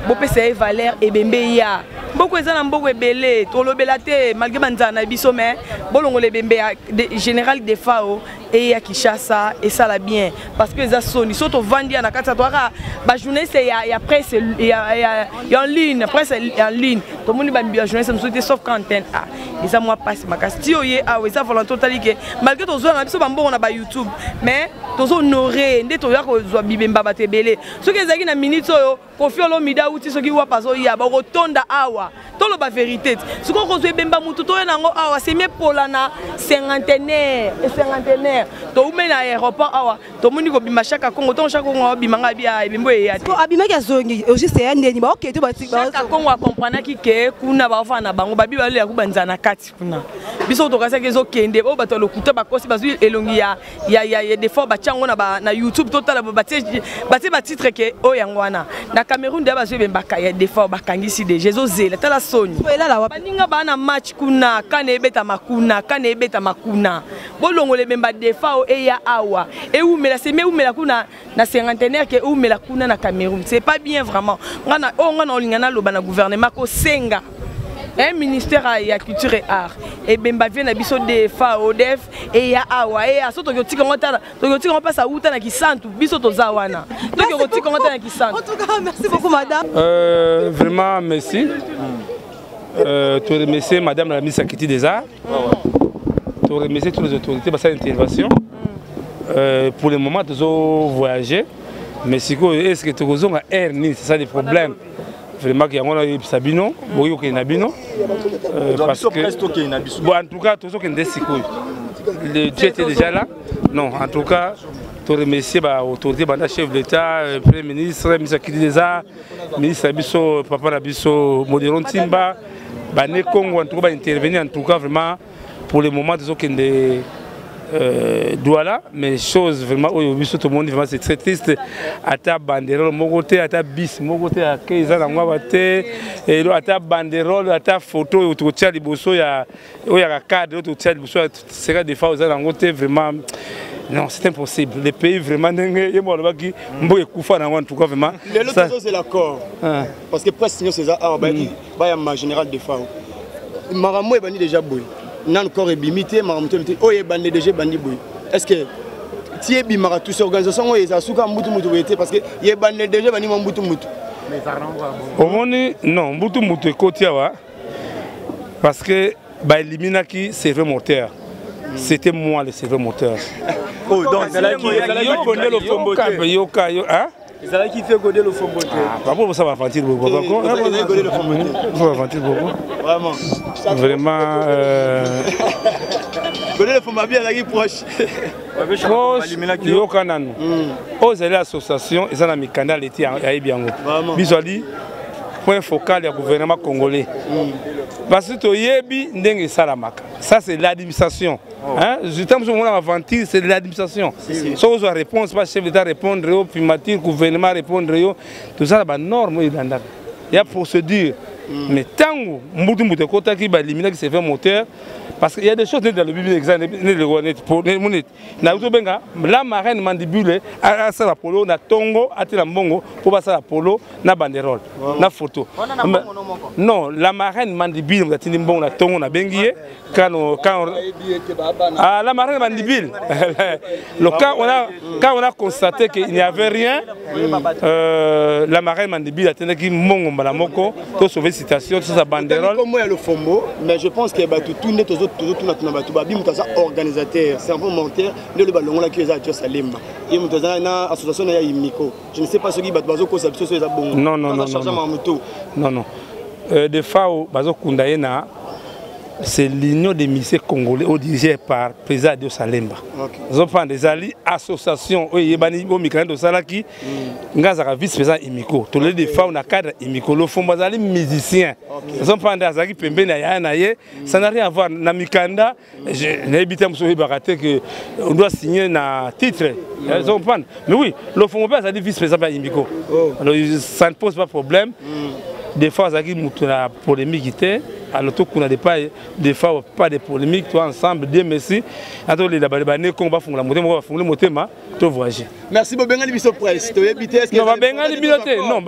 bopesa ye valeur. Ebembe ya mboko eza na mboko ebele, tolobela te malgré banzala na biso, mais bolongola ebembe ya général Defao eya Kinshasa, esala bien, parce que eza soni. So tovandi ya na kati ya toyaka bajournaliste ya presse ya en ligne, presse en ligne, tomoni bajournaliste mosusu te, sauf qu'antenne a eza mwa mpasi makasi. Ti oye awa, eza volonté. Otali ke malgré tozwa na biso bambongo na bayoutube, mais tozohonore nde toya kozwa bibemba bato ebele. Soki ezalaki na minute oyo Kofi Olomide awuti soki wapi azoya, bakotonda awa. Toloba vérité ti sikoyo, kozwa ebemba motu toya nango awa, semi epola na cinquantenaire e cinquantenaire. Toumeli na aéroport awa, tomoni kobima Chaka Congo. Ntongo Chaka Congo abimanga, abi ebembe eya te. Abimaki, azongi juste ya ndeni baoke te. Chaka Congo akomprenaki ke kuna baofana na bango, babi balola kubanza na kati kuna. Biso tokasaki ezokende oyo bato ya lokuta bakosi, bazwi elongi ya Defao, batia yango na YouTube, totala batie batitre ke oyo yango wana na Cameroun deya bazwi ebembaka ya Defao, bakangisi deja, ezozela. Tala soni, baninga baa na match kuna, kana ebetama kuna, kana ebetama kuna. Bolongola ebemba Defao eya awa, ewumela semi, ewumela kuna na cinquantenaire ke ewumela kuna na Cameroun. C'est pas bien vraiment. Nga oyo nga na olinga naloba na gouvernement, kosenga un ministère ya culture et art, ebemba vie na biso Defao Def eya awa, eya so toki otika yango. Tala, toki otika yango mpasi awuta na Kisantu, biso toza wana, toki kotika yango ta na Kisantu. En tout cas, merci beaucoup, madame. Vraiment merci. Tu remercier madame la ministre Akiti des Arts, tu remercier toutes les autorités basala intervention. Pour le moment tozo voyager, mais sikoyo est ce que tokozonga air nini? C'est ça le problème vraiment. Yango nayebisa bino, bokoki kokende na bino, parce que bon, en tout cas tozokende sikoyo, le jet est déjà là. Non, en tout cas to remercier baautorité, banda chef d'État, premier ministre, ministre Akiti des Arts, ministre na biso, papa na biso Modero Ntimba, bane Congo, en tout cas baintervenir. En tout cas vraiment, pour le moment tozokende Douala, mais chose vraiment oyo biso tomoni, vraiment c'est très triste. Ata banderole moko te, ata bis moko te ake eza nango awa te, elo ata banderole, ata photo oyo tokotia liboso ya oyo yaka cadre oyo tokotia liboso ya seka Defao eza nango te. Vraiment non, c'est impossible. Le pays vraiment, ndenge ye mo alobaki, mboka ekufa nango. En tout cas vraiment. Lelo tozozela corps, parce que presse nyonso eza awa, bayaki bayamba général Defao. Makambo ebandi déjà boye, nanu corps ebimi te, makambo te oyo ebandi déjà, ebandi boye. Est ce que ti ebimaka tous organisation oyo eza suka mbutu mutu boye te? Parce que yebande déjà, ebandi mwa mbutu mutu. Omoni, non, mbutu mutu ekoti awa parce que baéliminaki cerveau moteur. C'était moi le cerveau moteur. Oh, donc ezalaki Gonde Lofombo te? Yoka yo, hein? Ezalaki te Gode Lofombo te? Papa, bosa baventure boko. Ezalaki Gode Lofombo te? Bosa baventure boko. Vraiment. Vraiment. Gode Lofombo abi azalaki proche. Proche, yoka nanu. Oyo ezali association, eza na mikanda, leti ayebi yango. Biso ali point focal ya gouvernement congolais. Parce que toyebi ndenge esalamaka. Ça c'est l'administration. Oh. Hein? Ntango mosusu omona aventure, c'est l'administration. Soki ozwa réponse, ba chef d'état répondre yo, primature, gouvernement répondre yo, tozala ba norme oyo elandaka. Ya procédure. Mais ntango mbutu mbutu ekotaki baliminaki service moteur parce qu'il y a des choses neti nalobi bino exemple neti neti nayoki tobenga la marraine mandibule asala polo na tongo atela mbongo mpo basala polo na banderole na photo. Non, la marraine mandibule moto atindi mbongo na tongo, nabengi ye quand, quand ah, la marraine mandibule le quand on a constaté qu'il n'y avait rien, la marraine mandibule atindaki mbongo mbala moko to sauver situation, tosala banderole. Kombo ya Lofombo, mais je pense que bato tu nde tozotuna bato babi moto aza organisateur cerveau monteur nde oyo balongolaki eza Adios Alemba, ye moto aza na association na ya Imiko. Je ne sais pas soki bato bazokosa biso so eza bongo. Non, non, non, non, non. Non, non. Des fois bazokunda ye na c'est l'Union des musiciens congolais oyo dirigé par président Adio Salemba. Ozopanda ezali association oyo eyebani oyo mikanda tosalaki. Nga azalaka vice président Imiko, toleli Defao na cadre Imiko. Lofombo azali musicien, ozopanda azalaki pembeni ya yaya na ye. Ça n'a rien à voir na mikanda. Nayebi te, mosu oyebaka te que on doit signer na titre, ozopanda. Mais oui, Lofombo mpe azali vice président mpe ya Imiko, alors ça ne pose pas problème. Des fois azalaki moto na polémique te. Alors tokuna de pas des fois pas de polémique, toi ensemble, Dieu merci, atolela bane Kongo bafungola motema, bafungoli motema, to voyager. Merci. Bobengani biso presse, toyebi te. Non, babengani bino te. Non,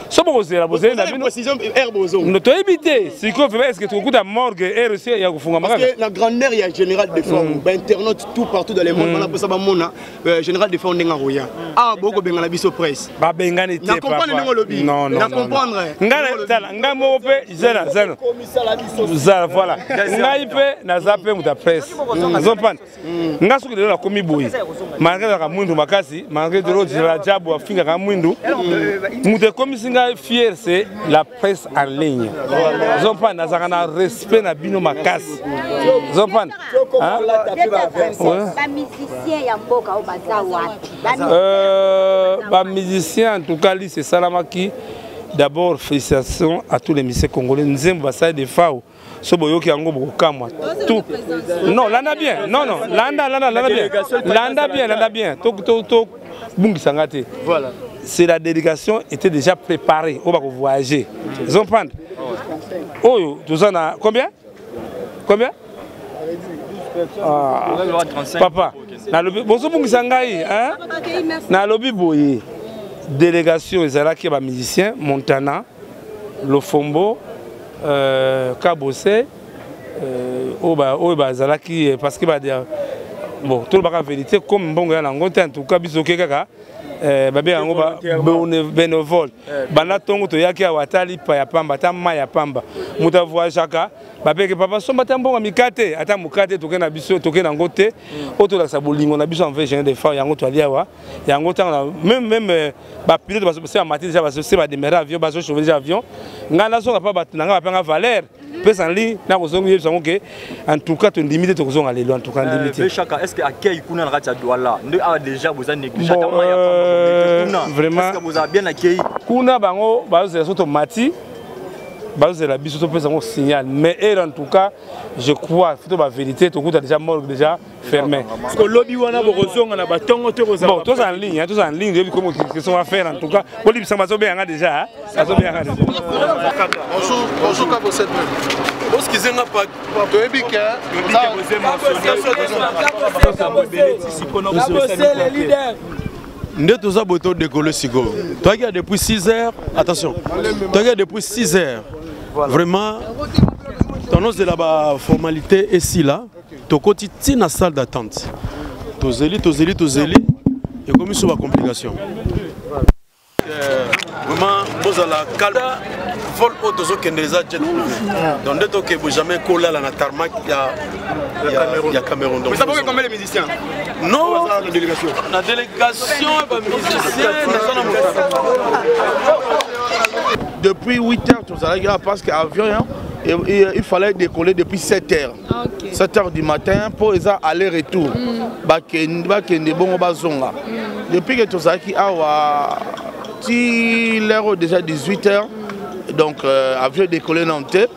so bokozela, bozeli na bino. Bino toyebi te sikoyo vraiment est ce que tokokuta morgue rc ya kofungama? Kaka la grandeur ya général Defao, bainternaute tout partout dans le monde bana mposa bamona général Defao ndenge akoya awa. Bokobengana biso presse. Babengani te. Na comprendre ndenge olobi. Na comprendre. Ngai tala, ngai moko mpe zela zela zala, voilà, ngai mpe naza mpe moto ya presse, ozopanda nga. Soki lelo nakomi boye, malgré ezalaka mwindu makasi, malgré lelo Rajabu afingaka mwindu, moto ekomisi ngai fier, c'est la presse en ligne. Ozopanda nazalaka na respect na bino makasi, ozopanda. Bamusicien ya mboka oyo baza wapi? Bamusicien, en tout cas liste esalamaki. D'abord félicitations à tous les musiciens congolais. Nzembo basali Defao, so boyoki yango bokokamwa tout. Non, landa bien. Non, non, landa, landa, landa bien, landa bien, landa bien. To to to bungisanga te. Voilà. C'est la délégation était déjà préparée oyo bakovoyager, ozomprendre oyo toza na combien, combien? Ah, papa, nalobi bozobungisa ngai. Nalobi boye, délégation ezalaki ya bamusicien Montana, Lofombo, Kabose, oyo bazalaki parce que bon, tolobaka vérité, comme mbongo ya nango te. En tout cas biso oke kaka babenga yango bénévole. Banda ntongo toyaki awa, ata lipa ya pamba, ata mai ya pamba, moto avoyageaka babeke papa somba ata mbongo ya mikate, ata mokate, toke na biso, toke nango te. Oyo tolakisa bolingo na biso envers général Defao, yango toali awa. Yango ntango même même bapilote base bamati déjà, base badémarrer avion, bazochauffe déjà avion, ngai nazonga mpa bato na ngai bapanga valeur pesa nli nakozonga yebisa yango ke en tout cas tondimi te, tokozonga lelo, en tout cas ndimi te. Chaka, est ce que accueil kuna na kati ya Douala nde awa déjà boza négligé? Bon, vraiment boza bien accueilli? Kuna bango bazozela so tomati, bazozela biso topesa yango signal. Mais ere en tout cas je crois faut ba vérité, tokuta déjà morgue déjà fermé. Parce que lobi wana bokozonga na batongo te? Bon, toza en ligne, hein, toza en ligne, toyebi komo question va faire. En tout cas bolibisa, bazobenganga déjà, bazobenganga déjà. Bonjour, bonjour Kabo 7. Oskize nga pa toyebi ke Nde toza boye, todécolle sikoyo. Toyaki ya depuis 6 heures. Attention, toyaki ya depuis 6 heures. Vraiment tonozela baformalité esila, tokoti ntina salle d'attente, tozeli, tozeli, tozeli, ekomi so bacomplication. Vraiment bozala calme. Vol oyo tozokende eza jet privé, donc nde tokebo jamais kolala na tarmac ya Cameroun. Donc, ça combien les musiciens? Non, na délégation? Na délégation bamusicien naza na Depuis 8 heures tozalaki awa parce que avion et, il fallait décoller depuis 7 heures, okay. 7 heures du matin mpo eza aller retour. Bakende bongo bazonga. Depuis que tozalaki awa ti l'heure oyo déjà 18 heures, donc avion décollé nano te.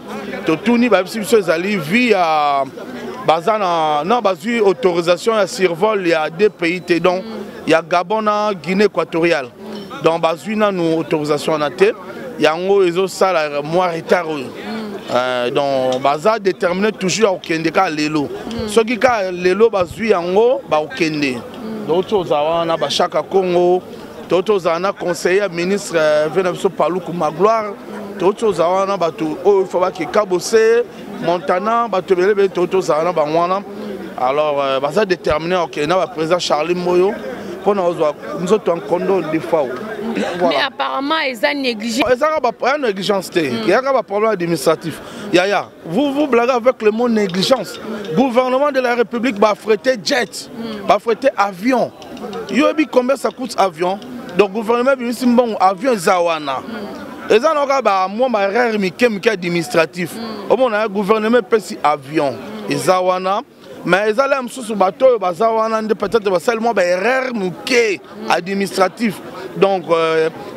Totuni bayebisi biso ezali vie ya baza na non bazwi autorisation ya survol ya deux pays te, donc ya Gabon na Guinée équatoriale. Donc bazwi nanu autorisation wana te, yango ezosala mwa retard oyo. Donc baza déterminé toujours ya kokende kaka lelo. Soki kaka lelo bazwi yango, bakokende. Donc tozala wana bashaka Congo, to tozala na conseiller ya ministre ve na biso Paluku Magloire, to tozala wana bato oyo fo bakeka bose Montana, bato ebele ebele, to tozala na bango wana. Alors baza déterminé okende na baprésident Charlie Mboyo mpona kozwa nzoto ya nkondo Defao. Mais apparemment eza négligé. Ezaka ya négligence te, eyaka baproblème administratif. Yaya, vous vous blaguez avec le mot négligence. Gouvernement de la République baaffrété jet, baaffrété avion. Yoyebi combien ça coûte, avion? Donc gouvernement ebimisi mbongo, avion eza wana. Eza na kaka bamwa baerreur mike mike administratif. Omona, gouvernement epesi avion, eza wana, mais eza la mosusu bato oyo baza wana nde peut-être basali mwa baerreur moke administratif. Donc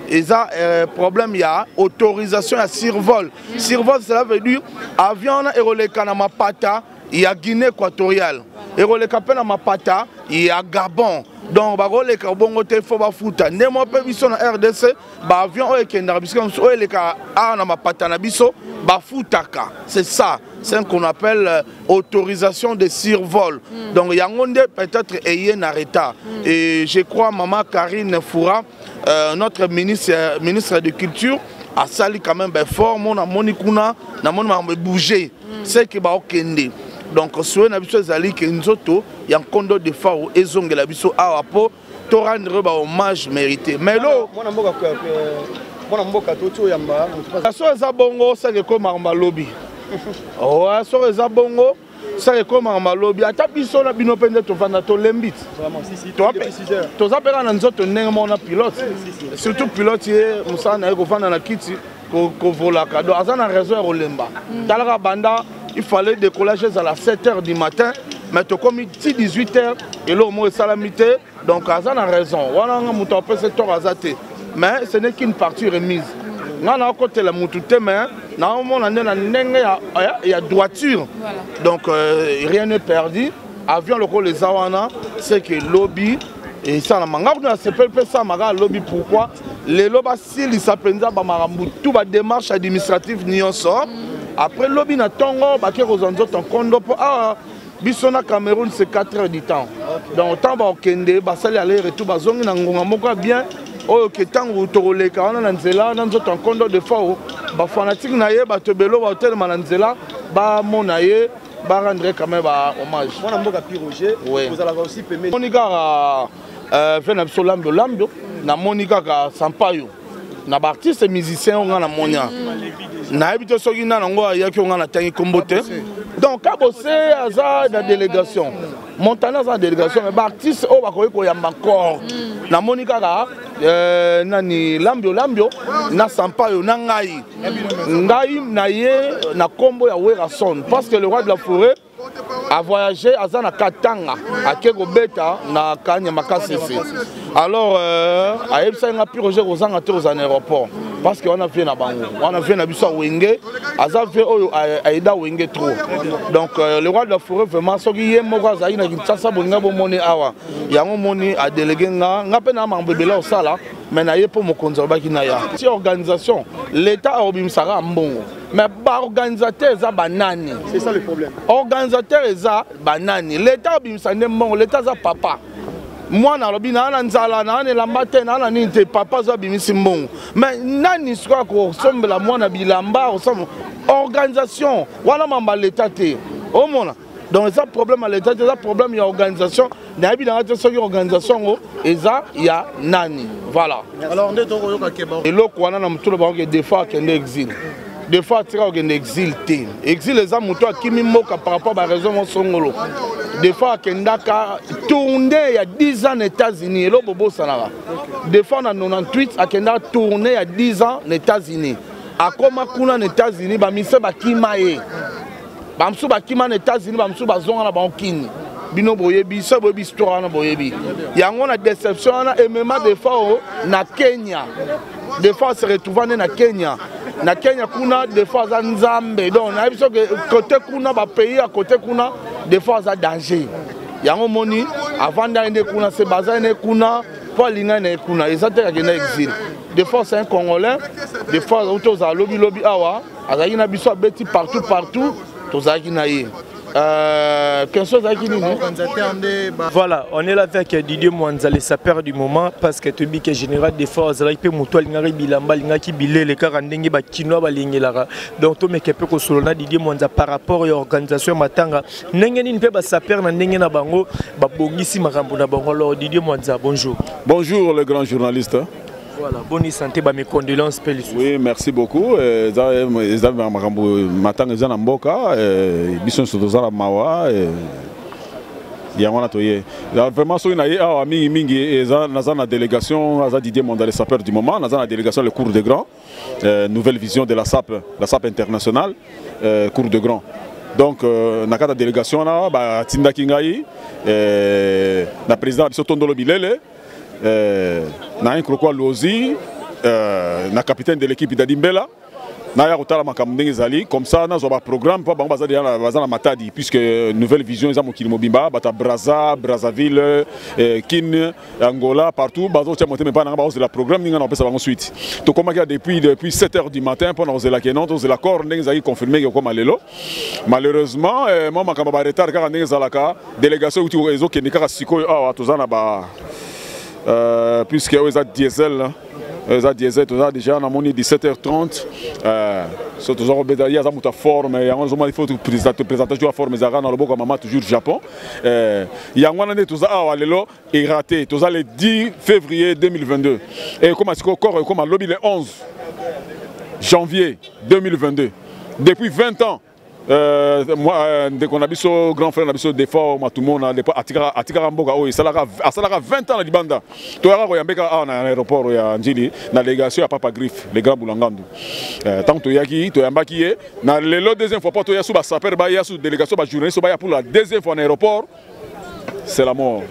eza problème ya autorisation ya survol. Survol, cela veut dire avion wana ekoleka na mapata ya Guinée équatoriale, ekoleka mpe na mapata ya Gabon. Donc bakoleka bongo te, fo bafuta. Nde mo mpe biso na RDC, baavion oyo ekendaka bisika mosusu, oyo elekaka awa na mapata na biso, bafutaka. C'est ça, c'est ce qu'on appelle autorisation de survol. Donc yango nde peut-être eye na retard. Et je crois mama Karine Foura, notre ministre de culture, asali quand même baeffort. Mo namoni kuna, namoni makambo ebouge, c'est que baokende. Donc souhait na biso ezali ke nzoto ya nkondo Defao ezongela biso awa mpo to rendre ba hommage mérité. Mais lo mwana mboka, mwana mboka toti oyamba. So eza bongo, seke ekomaka malobi. Owa, soki eza bongo, seke ekomaka malobi. Ata biso na bino mpe nde tovanda, tolembi ti toza mpe kaka na nzoto ndenge moko na pilote. Surtout pilote, ye mosala na ye kovanda na kiti, kovolaka. Donc aza na raison ya kolemba. Talaka, banda il fallait décollage ezala 7 heures du matin, mais tokomi ti 18 heures, eloko moko esalami te. Donc aza na raison wana. Nga moto apesa tort aza te, mais ce n'est qu'une partie remise. Nga naokotela motu te, mais naomona nde na ndenge ya droiture. Donc rien n'est perdu. Avion lokola eza wana, c'est que lobi esalama. Nga kuna nasepeli mpe esalamaka lobi. Pourquoi? Lelo basilisa mpenza bamakambo tu, badémarche administrative nyonso. Après lobi na ntongo bake kozwa nzoto nkondo, mpo awa biso na Cameroun c'est 4 heures du temps. Donc ntango bakokende, basali aller retour, bazongi na ngonga moko ya bien oyo ke ntango tokoleka wana na nzela na nzoto ya nkondo Defao, bafanatike na ye, bato ebele baotelema na nzela, bamona ye, barendre quand même ba hommage. Mwana mboka Pi Roger, ozalaka aussi pembeni. Namoni kaka ve na biso Lambio Lambio, namoni kaka Sampayo na baartiste musicien oyo nga namoni. Nayebi te soki nani yango ayaki oyo nga natangi nkombo te. Donc Kabose aza na délégation, Montana aza na délégation, mais baartiste oyo bakoki koyamba encore, namoni kaka nani, Lambio Lambio na Sampayo na ngai. Ngai na ye na nkombo ya Werason, parce que le roi de la forêt a voyagé, aza na Katanga, ake kobeta na Kanyama Kasese. Alors ayebisaki nga: "Pi Roger, kozanga te kozala na aéroport, parce que wana vie na bango, wana vie na biso ya Wenge, aza vie oyo ayeda Wenge trop." Donc le roi de la forêt, vraiment, soki ye moko azalaki na Kinshasa, bolinga bomoni awa. Yango moni adélégué nga. Nga mpe na makambo ebele osala, mais na ye mpo mokonzi alobaki na ya ti organisation. L'état akobimisaka mbongo, mais baorganisateur eza banani? C'est ça le problème. Organisateur eza banani? L'état abimisa nde mbongo. L'état aza papa. Mwana alobi naa na nzala, naa na elamba te, naa na nini te, papa azo abimisi mbongo, mais nani sikoyo akosombela mwana bilamba? Akosomba organisation wana, mamba l'état te. Omona, donc eza problème ya l'état te, eza problème ya organisation. Nayebi nanga te soki organisation yango eza ya nani. Voilà. Alors nde tokoyoka keba. Eloko wana na motolo bango ke Defao akende exil. Defao atika kokende exil te. Exil eza moto akimi mboka par rapport baraison mosongolo. Defao akendaka tournée ya 10 ans na États-Unis. Eloko bobosanaka, Defao na 98 akendaka tournée ya 10 ans na États-Unis. Akoma kuna na États-Unis, bamise bakima ye, bamosusu bakima na États-Unis, bamosusu bazonga na bango kini. Bino boyebi, so boyebi histoire wana, boyebi yango. Na déception wana emema Defao na Kenya. Defao se retrouva nde na Kenya. Na Kenya kuna des fois aza nzambe. Donc nayebi soki côté kuna ba pays à côté kuna des fois aza danger. Yango moni avanda ye nde kuna se baza ye nde kuna mpo alinga na ye kuna eza te akenda exil. Des fois c'est un Congolais, des fois auto ozala lobi lobi awa azalaki na biso abeti partout partout tozalaki na ye. Question ezalaki nini? Voilà, on est là avec Didier Mwanza, le sapeur du moment, parce que toyebi ke général Defao azalaki mpe moto alingaki bilamba, alingaki bilele kaka ndenge bakinois balingelaka. Donc tomeke mpe kosolola na Didier Mwanza par rapport ya organisation ya matanga, ndenge nini mpe basapeur na ndenge na bango babongisi makambo na bango. Alors Didier Mwanza, bonjour. Bonjour le grand journaliste. Voilà, bonne santé, bah, mes condoléances pe lisusu. Oui, merci beaucoup. Eza makambo matanga eza na mboka, biso nyonso toza na mawa, yango wana toye. Vraiment soki na ye awa mingi mingi eza naza na délégation aza Didier Monda le sapeur du moment, naza na délégation le cours de grand, nouvelle vision de la SAP, la SAP internationale, cours de grand. Donc na kati ya délégation wana batindaki ngai na président na biso Tondolo Bilele, na un croco Lozi, na capitaine de l'équipe Dadi Mbela, naya kotala makambo ndenge ezali comme ça nazwa baprogramme mpo bango baza deja baza na Matadi, puisque nouvelle vision eza mokili mobimba, bato ya Braza, Brazzaville, Kin, Angola, partout bazotia motema epai nanga, bazozela programme ninga na kopesa bango suite. Tokomaki ya depuis 7 heures du matin mpo na kozela ke non, tozela corps ndenge ezalaki confirmé ke okoma lelo. Malheureusement, mwa makambo ya baretard kaka ndenge ezalaka, délégation euti ezokende kaka sikoyo awa toza na ba puisque oyo eza diesel, eza diesel, toza déjà namoni 17h30, so toza kobeta ye aza moto ya forme, yango nazomona il faut présenter ya forme ezalaka na loboko ya mama toujours Japon. Yango wana nde toza awa lelo eraté, toza le 10 février 2022 et ekoma sikoyo corps ekoma lobi le 11 janvier 2022 depuis 20 ans. Moi, ndeko na biso grand frère na biso Defao Matumona atikaka mboka oyo asalaka 20 ans na libanda, toyaka koyambeka awa na aéroport ya Njili na délégation ya Papa Griffe le grand Boulangandu. Tant toyaki toyambaki ye na lelo deuxième fois po toya su basaper baya su délégation bajournaliste baya pour la deuxième fois na aéroport, c'est la mort.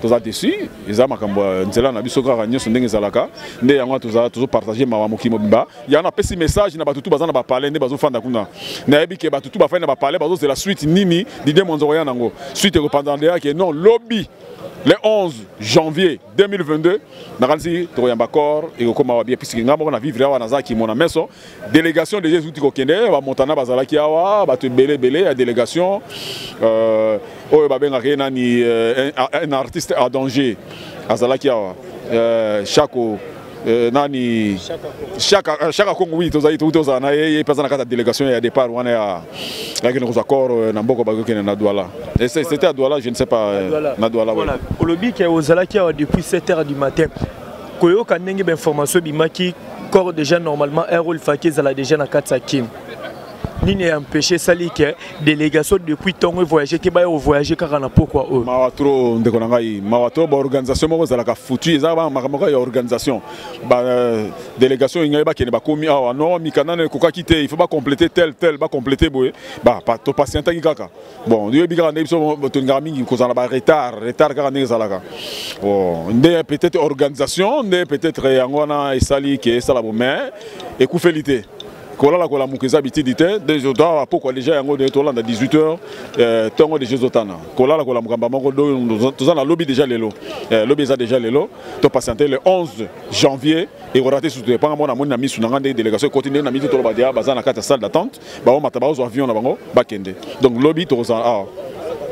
Toza déçu, eza makambo ya nzela na biso kaka nyonso ndenge ezalaka nde yango wana tozopartage mawa mokili mobimba. Yango napesi message na bato tu baza na bapalais nde bazofanda kuna, nayebi ke bato tu bafandi na bapalais bazozela suite nini Didier Mwanza koya nango suite ekopanzana deya ke non lobi le 11 janvier 2022 nakanisi tokoyamba corps ekokoma wa bien, puisque ngai moko na vivre awa nazalaki mona meso délégation déjà ezuti kokende bamontana bazalaki awa bato ebele ebele ya délégation, oyo babengaka ye nani, un artiste à danger azalaki awa, Chako, nani Chaka Kongo, oui, tozali tozala na ye, ye mpe aza na kati ya délégation ya départ wana ya yakende kozwa corps na mboka bakokende na Douala. Et c'était à Douala, je ne sais pas, na Douala, oui. Voilà. Olobi ke ozalaki awa depuis 7 heures du matin, koyoka ndenge bainformation ebimaki, corps déjà normalement heure oyo elfaki ezala déjà na kati ya Kini, nini empêché esali ke délégation depuis ntongo evoyage te, baya kovoyage kaka na pokwa oyo? Mawa trop ndeko na ngai, mawa trop. Baorganisation moko ezalaka foutu, eza makambo kaka ya organisation. Badélégation ngai bakende bakomi awa non, mikanda na ekokaki te, il faut bacompléter tel tel, bacompléter boye, topatientaki kaka. Bon, yoyebi kaka ndenge biso tolingaka mingi kozala baretard retard kaka ndenge ezalaka. Bon, nde peut-être organisation nde peut-être yango wana esali ke esala bo, mais ekufeli te, kolala kolamuka eza bitidi te. Awa pokwa déjà yango nde tolanda 18 heures, ntongo déjà ezotana, kolala kolamuka mba moko toza na lobi déjà lelo, lobi eza déjà lelo. Topatiente le 11 janvier ekorater surtout epanga mona namoni na misu na nga ndenge délégation ekoti ndenge na miti toloba deya baza na kati ya salle d'attente, baomata baozwa avion na bango bakende. Donc lobi tokozala awa.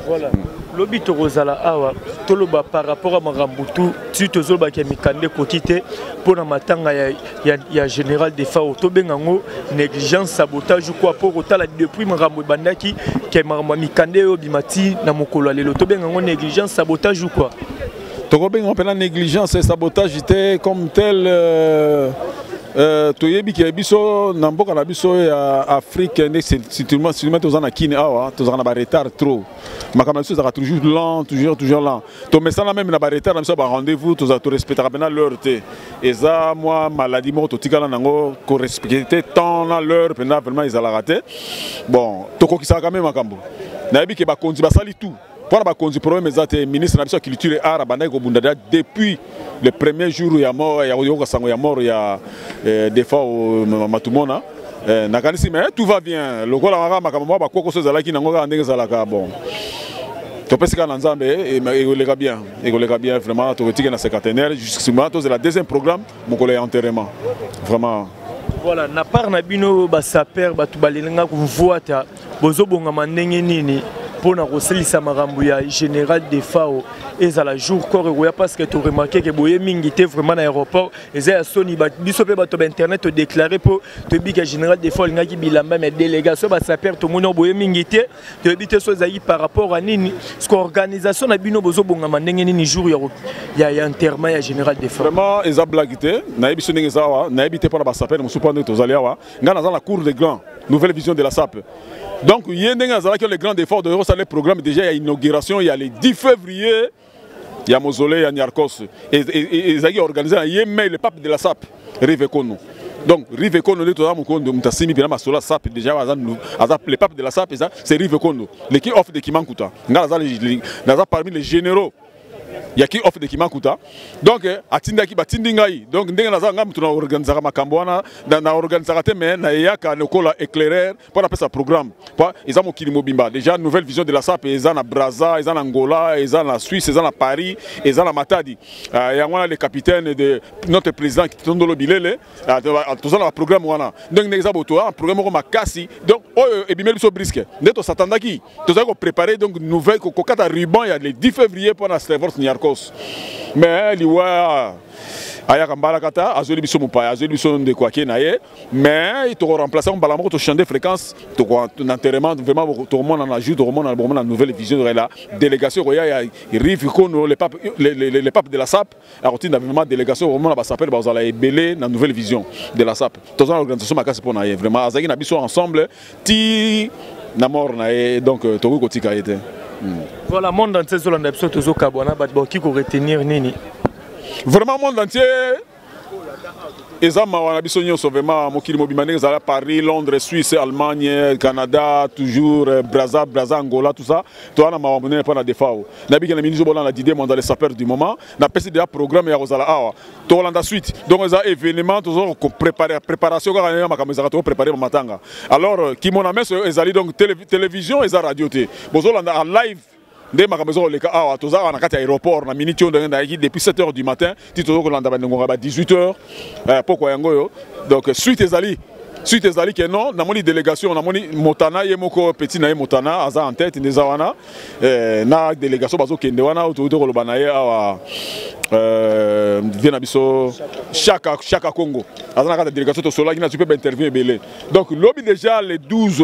Voilà, lobi tokozala awa. Toloba par rapport à makambo tu ti tozolobaki ya mikanda ekoki te mpo na matanga ya général Defao, tobenga yango négligence, sabotage ou quoi? Mpo kotala depuis makambo ebandaki ke makambo ya mikanda oyo obima ti na mokolo ya lelo, tobenga yango négligence, sabotage ou quoi? Tokobenga mpena négligence et sabotage te comme tel. Toyebi ke biso na mboka na biso ya Afrique nde surtout toza na Kini awa, tozalaka na baretard trop, makambo na biso ezalaka toujours lent, toujours toujours lent. Tomesana même na baretard na biso ya barendez-vous, tozala torespectaka mpena l'heure te. Eza mwa maladie moko totikala nango, korespecte temps na l'heure mpena vraiment ezalaka te. Bon, tokokisaka quand même makambo. Nayebi ke bakonzi basali tout. Mpo na bakonzi problème eza te. Ministre na biso ya culture et art abandaki kobunda deja depuis le premier jour ya mort ya koyoka sango ya mort ya eh, Defao Matumona. Eh, nakanisi mais tout va bien lokola kaka makambo mwa bakokoso ezalaki nango kaka ndenge ezalaka. Bon, topesi kaka na Nzambe, ekoleka bien, ekoleka bien vraiment. Tokotika na cinquantenaire justement, tozela deuxième programme mokolo ya enterrement vraiment. Voilà, na part na bino basaper, bato balinga komvuata, bozobongama ndenge nini mpona kosilisa makambo ya général Defao ezala jour corps ekoya? Parce que toremarquer ke boye mingi te vraiment na aéroport, eza ya soni. Biso mpe bato bainternet todéclarer mpo toyebi ke général Defao alingaki bilamba, mais délégation basaper tomoni boye mingi te. Toyebi te so ezalaki par rapport à nini. Ce que organisation na bino, bozobongama ndenge nini jour ya enterrement ya général Defao? Vraiment, eza blague te. Nayebi so ndenge eza awa, nayebi te mpona basaper mosusu. Mpo ndenge tozali awa, ngai naza na cour de grand Nouvelle Vision de la Sape. Donc ye ndenge azalaki le grand effort de osala programme déjà ya inauguration ya le 10 février ya mausolée ya Niarkos, ezalaki organisé na ye mais le pape de la Sape, Rive Kono. Donc Rive Kono nde toza mokondo, moto asimbi mpena masolo ya sape déjà aza le pape de la sape, eza c'est Rive Kondo, le king of de Kimankuta. Ngai naza parmi les généraux ya king of de Kimakuta. Donc atindaki, batindi ngai. Donc ndenge naza, ngai moto naorganisaka makambo wana, naorganisaka te, mais nayeyaka lokola éclaireur mpo napesa programme, po eza mokili mobimba déjà. Nouvelle Vision de la Sape eza na Braza, eza na Angola, eza na Suisse, eza na Paris, eza na Matadi. Yango wana le capitaine de notre président Tondolo Bilele, toza na baprogramme wana. Donc ndenge eza boto programme moko makasi, donc oyo ebimeli biso brusque nde tosatandaki, tozali kopréparer donc nouvelle kokata ruban ya le 10 février mpo na Stervos Niarkos. Mais liwa ayaka mbalaka ta, azweli biso mopaya, azweli biso ndeko, ake na ye, mais tokoremplace mbala moko, tochange fréquence na enterrement. Vraiment, tokomona na jour, tokomona, bokomona Nouvelle Vision, la délégation ekoya ya Rive Kono, le pape, le pape de la Sape akotinda vraiment délégation. Okomona basapele bazala ebele na Nouvelle Vision de la Sape. Toza na organisation makasi mpo na ye. Vraiment, azalaki na biso ensemble ti na mort na ye, donc tokoki kotika ye te. Voilà, monde entier ezolanda biso, tozokabwana, bato bakoki koretenir nini? Vraiment, monde entier eza mawa na biso nyonso. Vraiment, mokili mobimba ndenge ezala, Paris, Londres, Suisse, Allemagne, Canada, toujours Braza, Braza, Angola, tout ça, toza na mawa monene mpo na Defao. Nabiki na minisi bolanda Didie Monda, le sapeur du moment. Napesi déjà programme ya kozala awa, tokolanda suite. Donc eza événement, toza kopréparer, préparation kaka ndenge makambo ezalaka, tokopréparer bamatanga. Alors kimona meso ezali donc télévision, eza radio te, bozolanda en live nde makambo eza koleka awa. Toza awa na kati ya aéroport na miniti oyo, ndenge nayaki depuis 7 heures du matin ti toza kolanda bandengonga ba 18 heures pokwa yango oyo. Donc suite ezali, suite ezali ke non, namoni délégation, namoni Motana ye moko, petit na ye Motana aza en tête nde eza wana na délégation bazokende wana. Oyo tokuti koloba na ye awa, vie na biso Chaka, Chaka Congo aza na kati ya délégation. Tosolaki, nazwi mpe bainterview ebele. Donc lobi déjà le 12,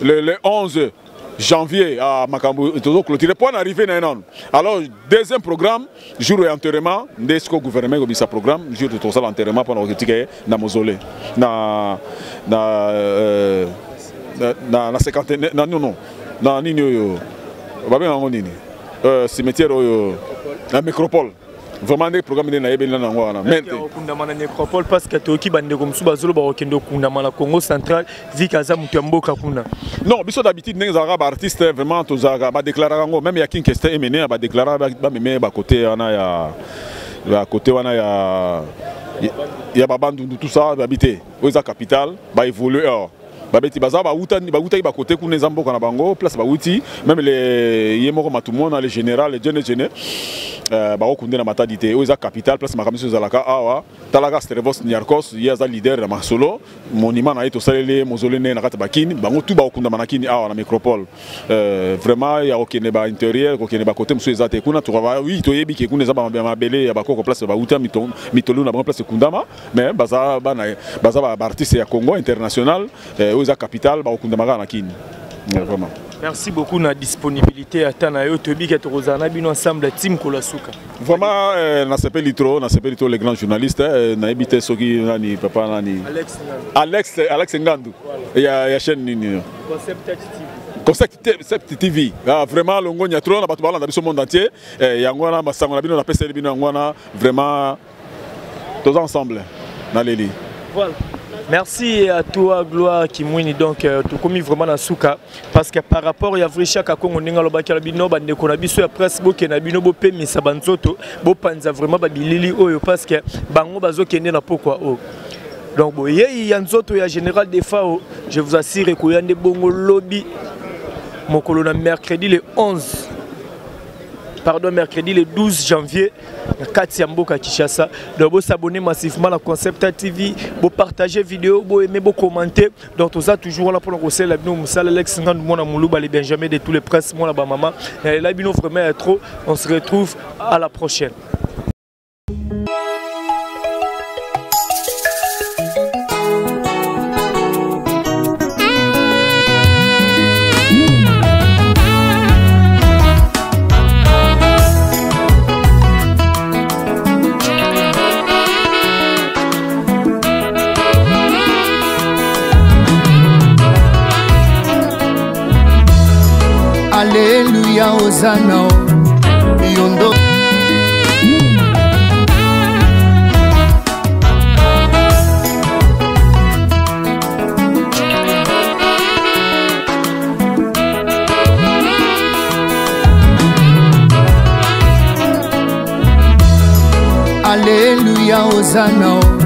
le 11 janvier à makambo tozo clôturer mpo na arrivé na ye nano. Alors deuxième programme, jour ya enterrement, nde siko gouvernement ekobimisa programme jour tokosala enterrement mpona kotika ye na mausolée na cinquantenaire, na non non, na nini oyo babenga yango nini, cimetière oyo na Nécropole. Vraiment, nde programme nde nayebeli nano yango wana. Mais okundama na Nécropole, parce que toyoki bandeko mosusu bazoloba kokende okundama na Congo Central, vu que aza moto ya mboka kuna. Non, biso d'habitude ndenge ezalaka, baartiste vraiment tozalaka, badéclaraka yango. Même ya King Kester Emene badéclara, bameme bakote wana ya bakote wana ya babandundu, tout ça. Babi te, oyo eza capitale, baévolue or babeti baza bautaki bakote kuna, eza mboka na bango, place bauti. Même le ye moko Matumona, le général Jene Jene, bakokunde na Matadi te. Oyo eza capitale, place makambo nyonso ezalaka awa. Talaka Stervos Niarkos, ye aza leader na masolo, monument na ye tosaleli ye mausolée nde na kati ya bakini, bango tu bakokundama na Kini awa na Nécropole. Vraiment, ya kokende baintérieur, kokende bakote mosusu eza te. Kuna oui, toyebi ke kuna eza mabele ya bakoko, place bauta, mitolu na bango, place ekundama. Mais baza bana, baza baartiste ya Congo international, oyo eza capitale, bakokundama kaka na Kini vraiment. Merci beaucoup na disponibilité ata na yo. Toyebi ke tokozala na bino ensemble ti mokolo ya suka. Vraiment, nasepeli trop, nasepeli trop, les grands journalistes. Nayebi te soki nani, papa nani? Alex. Alex, Alex Ngandu ya chaîne nini? Concept TV. Concept TV. Ah, vraiment longonya trop na bato balanda biso monde entier. Yango wana masango na bino napeseli bino yango wana. Vraiment, toza ensemble, naleli. Voilà. Merci à toi Gloire Kimwini. Donc tokomi vraiment na suka parce que par rapport ya vrai Chaka Congo ndenge alobaki, alobi no, bandeko na biso ya presse, bokende na bino, bopemisa banzoto, bopanza vraiment babilili oyo, parce que bango bazokende na pokwa oyo. Donc boyei ya nzoto ya général Defao, je vous assure, ekoya nde bongo lobi mokolo na mercredi le 11, pardon, mercredi le 12 janvier na kati ya mboka Kinshasa. Donc bosabonner massivement na Concept TV, bopartager vidéo, boaimer, bocommenter. Donc toza toujours là mpona kosalela bino mosala. Alex Ngandu, mwana Moluba, les Benjamin de tous les presses, mwana bamama nalela bino vraiment ya trop. On se retrouve à la prochaine. Aleluya, ozana yondo. Aleluya, ozana.